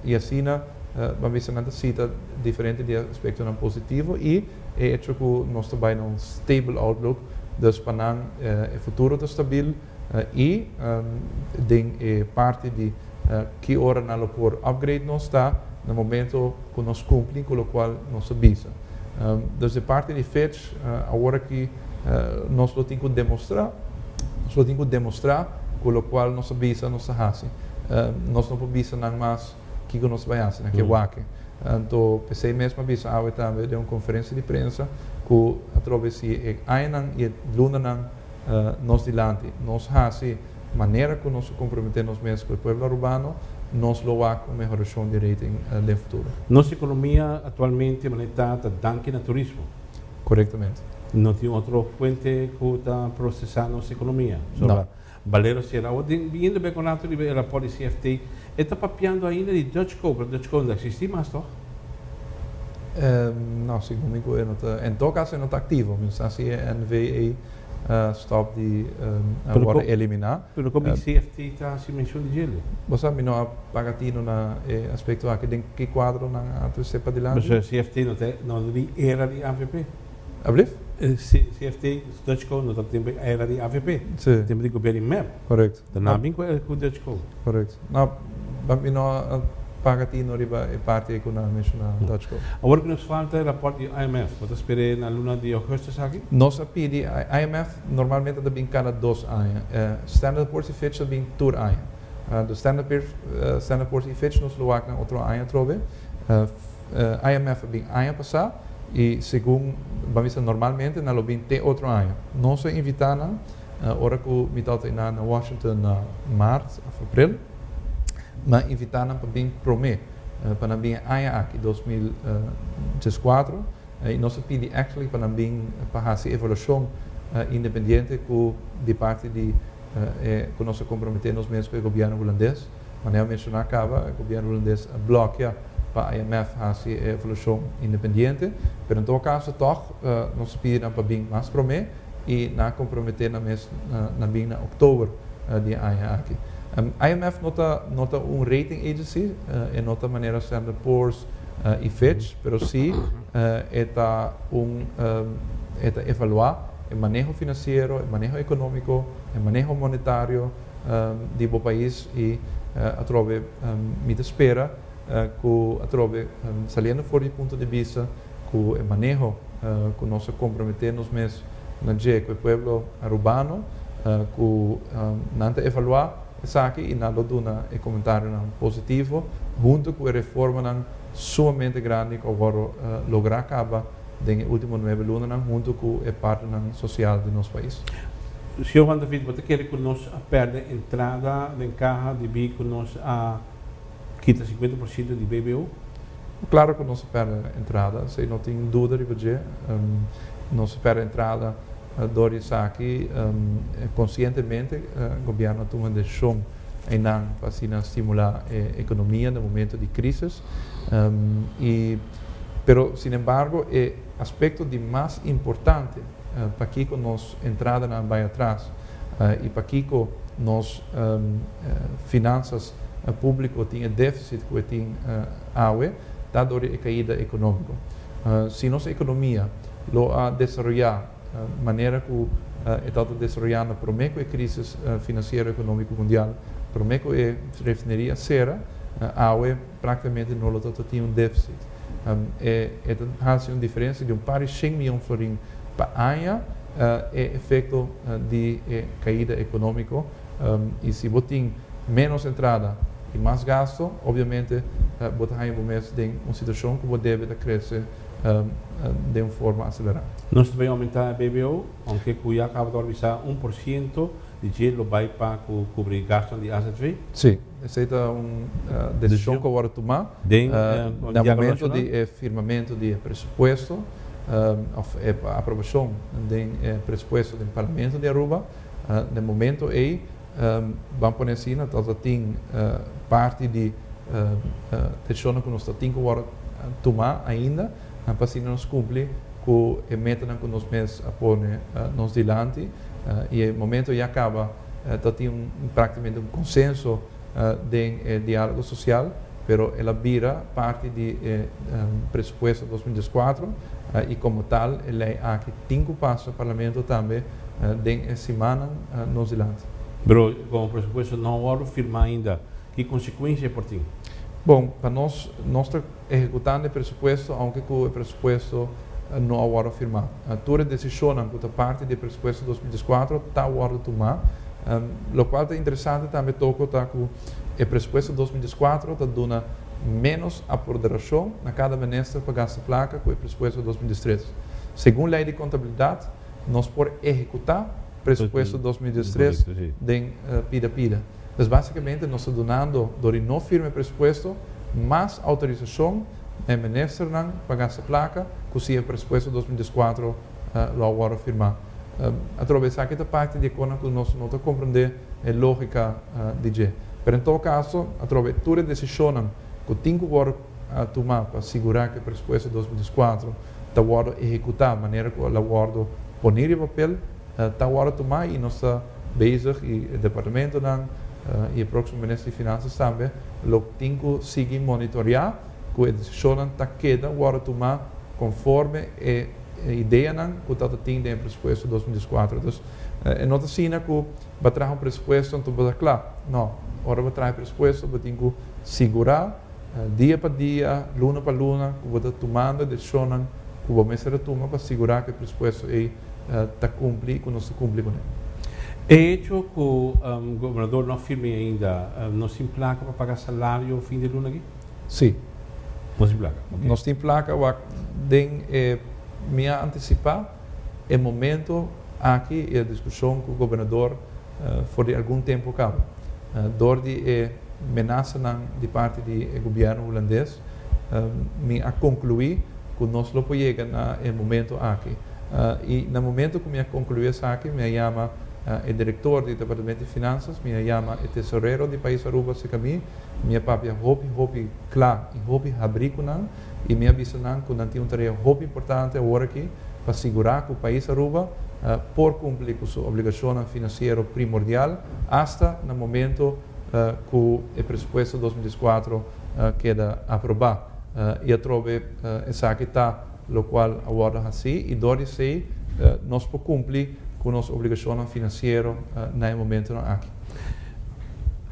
i asina ban bisa nan ta sita diferente di e aspektonan positivo i e echo ku nos ta bai na un stable outlook dus pa nan e futuro ta stabil i den e parti di ki ora nan lo por upgrade nos ta na momento ku nos kumpli ku lokual nos a bisa. Dus e parti di Fitch awor aki nos lo tin ku demostrá, nos lo tin ku demostrá ku lokual nos a bisa nos ta hasi. Nos no por bisa nan mas kiko nos bai hasi, nan ke wak. Anto p'esei mes mi a bisa awe tambe den un konferensia di prensa ku atrobe si e añanan i e lunanan nos dilanti nos hasi manera ku nos a komprometé nos mes ku e pueblo arubano, nos lo wak un mehorashon di rating den futuro. Nos ekonomia aktualmente manera ta ta danki na turismo. Korektamente. No tin otro fuente ku ta prosesá nos ekonomia. No. Valero sera. Awor den biniendo bek un rato riba e raport di CFT, e ta papiando ainda di DutchCo, pero DutchCo no ta existi mas toch? No, segun mi cu e no ta, en todo caso e no ta activo. Mi no sa si e NVA a stop di a worde elimina. Pero con mi CFT ta haci mencion di djele? Bo sa mi no a paga tino na e aspecto aki den ki cuadro nan a trece padilanti. Pasobra CFT no ta no ta di era di avp. Ablief? CFT, DutchCo no ta tempo era di avp. Si. Tempo di gobierno di mep. Correcto. Ta nan bin cu DutchCo. Correcto. No, mi no a paga tino riba e parti ei cu nan a menciona DutchCo. Awor cu nos falta e raport di IMF, bo ta sper'e na luna di augustus aki? Nos a pidi, IMF normalmente ta bin cada dos aña. Standard Poor's y Fitch ta bin tur aña. Dus Standard Standard Poor's y Fitch nos lo wak nan otro aña atrobe. IMF a bin aña pasá y segun ban bisa normalmente nan lo bin te otro aña. Nos a invitá nan ora cu mi tabata einan na Washington na maart of april, mi a invitá nan pa bin promé pa nan bin e aña aki 2014 y nos a pidi actually pa nan bin pa haci evaluacion independiente cu di parti di e cu nos a comprometé nos mes cu e gobierno Hulandes. Manera a menshoná kaba, e gobièrnu hulandes a blòkia pa IMF hasi e evaluashon independiente, pero en todo kaso tòg nos a pidi nan pa bin mas promé i nan a komprometé nan mes na bin na òktober di e aña aki. IMF no ta no ta un rating agency, e no ta manera Standard Poor's i Fitch, pero sí e ta un e ta evaluá e maneho finansiero, e maneho ekonómiko, e maneho monetario, di bo pais y atrobe mi ta spera cu atrobe saliendo for di punto di bista cu e maneho cu nos a compromete nos mes na dje cu e pueblo Arubano cu nan ta evalua esaki y nan lo duna e comentarionan positivo hunto cu e reformanan sumamente grandi cu a wordo logra caba den e ultimo nuebe lunanan hunto cu e partnernan social di nos pais. Señor Juan David, bo ta kere cu nos a perde entrada den caha debí cu nos a kita 50% di BBO? Claro cu nos a perde entrada, esey no tin duda riba dje. Nos a perde entrada door di esaki. Conscientemente gobierno a tuma decision eynan pa asina stimula e economia den momento di crisis. Y pero sinembargo e aspecto di mas importante pakico nos entradanan bai atras y pakico nos finanzas publico tin e deficit cu e tin awe ta door di e caida economico. Si nos economia lo a desaroya manera cu e tabata desaroyando prome cu e crisis financiero economico mundial, prome cu e refineria a cera, awe practicamente no lo tabata tin un deficit. E ta haci un diferencia di un par di shen miyon florin pa aña e efecto di e caida economico y si bo tin menos entrada y mas gasto obviamente bo ta haña bo mes den un situacion cu bo debe ta crece den un forma acelera. Nos ta bay aumenta e BBO, aunke cu ya caba ta bisa 1% di dje lo bay pa cu cubri gastonan di AZV. Si. Esei ta un desishon ku a wòrdu tumá na momento di e firmamentu di e presupuesto òf e aprobashon den e presupuesto den Parlamento di Aruba. Na e momento ei ban pone asina ta tin parti di desishonnan ku nos ta tin ku wòrdu tumá ainda pa asina nos kumpli ku e metanan ku nos mes a pone nos dilanti i e momento ya kaba. Ta tin un prákticamente un konsenso den e diálogo sosial, pero el a bira parti di e presupuesto 2014 i komo tal e lei aki tin ku pasa parlamento tambe den e simannan nos dilanti. Pero komo presupuesto no a wòrdu firmá ainda, ki konsekuensia e por tin? Bon, pa nos, nos ta ehekutando e presupuesto aunke ku e presupuesto no a wòrdu firmá. Tur e desishonnan ku ta parti di e presupuesto 2014 ta wòrdu tumá. Lokual ta interesante tambe toko ta ku e presupuesto 2014 ta duna ménos aporderashon na kada minister pa gasta plaka ku e presupuesto 2013. Segun lei di kontabilidat nos por ehekutá presupuesto 2013 den pida pida. Dus básikamente nos ta dunando dor di no firma e presupuesto mas outorisashon na e ministernan pa gasta plaka ku si e presupuesto 2014 lo a wòrdu firmá. Atrobe esaki ta parti di e kosnan ku nos no ta komprondé e lógika di dje. Pero en todo kaso, atrobe tur e desishonnan ku tin ku wòrdu tumá pa sigurá ku e presupuesto 2004 ta wòrdu ehekutá manera ku el a wòrdu poní riba papel, ta wòrdu tumá i nos ta bezig i e departamentonan i e próksimo minister di Finansas tambe lo tin ku sigui monitoreá ku e desishonnan ta keda wòrdu tumá konforme e ideanan ku ta ta tin den e presupuesto 2004. Dus e no ta asina ku bo a traha un presupuesto anto bo ta kla. No, ora bo traha e presupuesto bo tin ku sigurá dia pa dia, luna pa luna ku bo ta tumando e desishonnan ku bo mester a tuma pa sigurá ku e presupuesto ei ta kumpli i ku nos ta kumpli kuné. E hecho ku gobernador no a firma ainda, nos tin plaka pa paga salario fin di luna aki? Sí. Nos tin plaka, ok. Nos tin plaka, wak den e mi a antisipá e momento aki i e diskushon ku gobernador for di algun tempu kaba. Dor di e menasanan di parti di e gobièrnu hulandes mi a konkluí ku nos lo por yega na e momento aki. I na momento ku mi a konkluí esaki mi a yama e direktor di Departamento di Finansas, mi a yama e tesorero di Pais Aruba serka mi, Mi a papia hopi hopi kla i hopi habrí ku nan i mi a bisa nan ku nan tin un tarea hopi importante awor aki pa sigurá ku pais Aruba por kumpli ku su obligashonnan finansiero primordial asta na momento ku e presupuesto 2004 keda aprobá. I atrobe esaki ta lokual a wòrdu hasí i dor di esei nos por kumpli ku nos obligashonnan finansiero na e momentonan aki.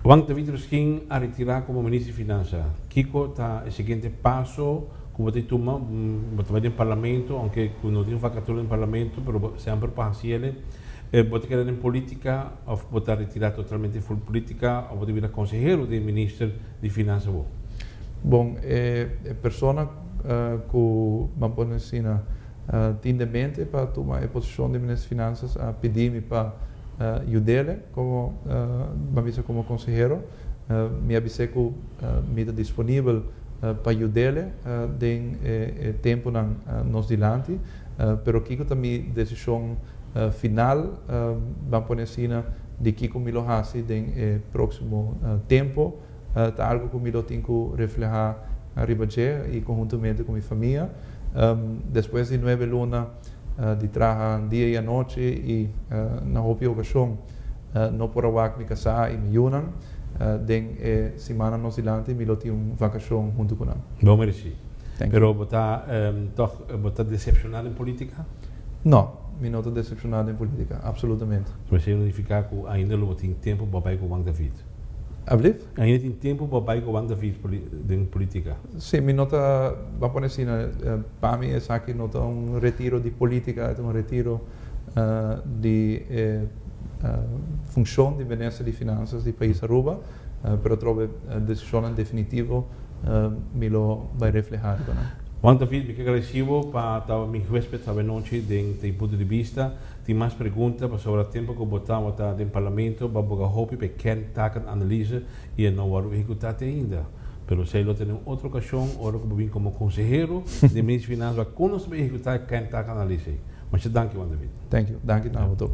Juan David Rusquin a retirá komo Minister di Finansa. Kiko ta e siguiente paso ku bo ta tuma? Bo ta bai den Parlamento, ounke ku no tin vakatura den Parlamento, pero bo semper por hasi ele. Bo ta keda den politika òf bo ta retirá totalmente for politika òf bo ta bira konsehero di Minister di Finansa bo? Bon, e persona ku ban pone asina tin den mente pa tuma e posishon di Minister di Finansas a pidi mi pa yud'ele komo ban bisa komo konsehero. Mi a bis'é ku mi ta disponibel pa yud'ele den e tempunan nos dilanti, pero kiko ta mi desishon final ban pone asina di kiko mi lo hasi den e próksimo tempu ta algu ku mi lo tin ku reflehá riba dje i konhuntamente ku mi famia. Despues di nuebe luna di traha dia i anochi i na hopi okashon no por a wak mi kasá i mi yunan, den e simannan nos dilanti mi lo tin un vakashon huntu ku nan. Bo meresí. Pero bo ta tòg bo ta desepshoná den polítika? No, mi no ta desepshoná den polítika, absolutamente. Esei no nifiká ku ainda lo bo tin tempu pa bai ku Juan David? Ablief? Ainda tin tempu pa bai ku Juan David den politica? Si, mi no ta, ban pone asina, pa mi esaki no ta un retiro di politica, e ta un retiro di e funcion di Minister di Finanzas di pais Aruba, pero atrobe decisionnan definitivo mi lo bai refleha riba nan. Juan David, mi ke agradeci bo pa ta mi huesped awe nochi den Tin Punto di Bista. Tin mas pregunta pasobra tempo ku bo tabata den parlamento bo a boga hopi pa e kerntakenanalyse i e no wòrdu ehekutá te ainda. Pero esei lo tene un otro okashon ora ku bo bin komo konsehero di Minister di Finansa pa kon nos ta bai ehekutá e kerntakenanalyse ei. Masha danki Juan David. Thank you. Danki na bo tur.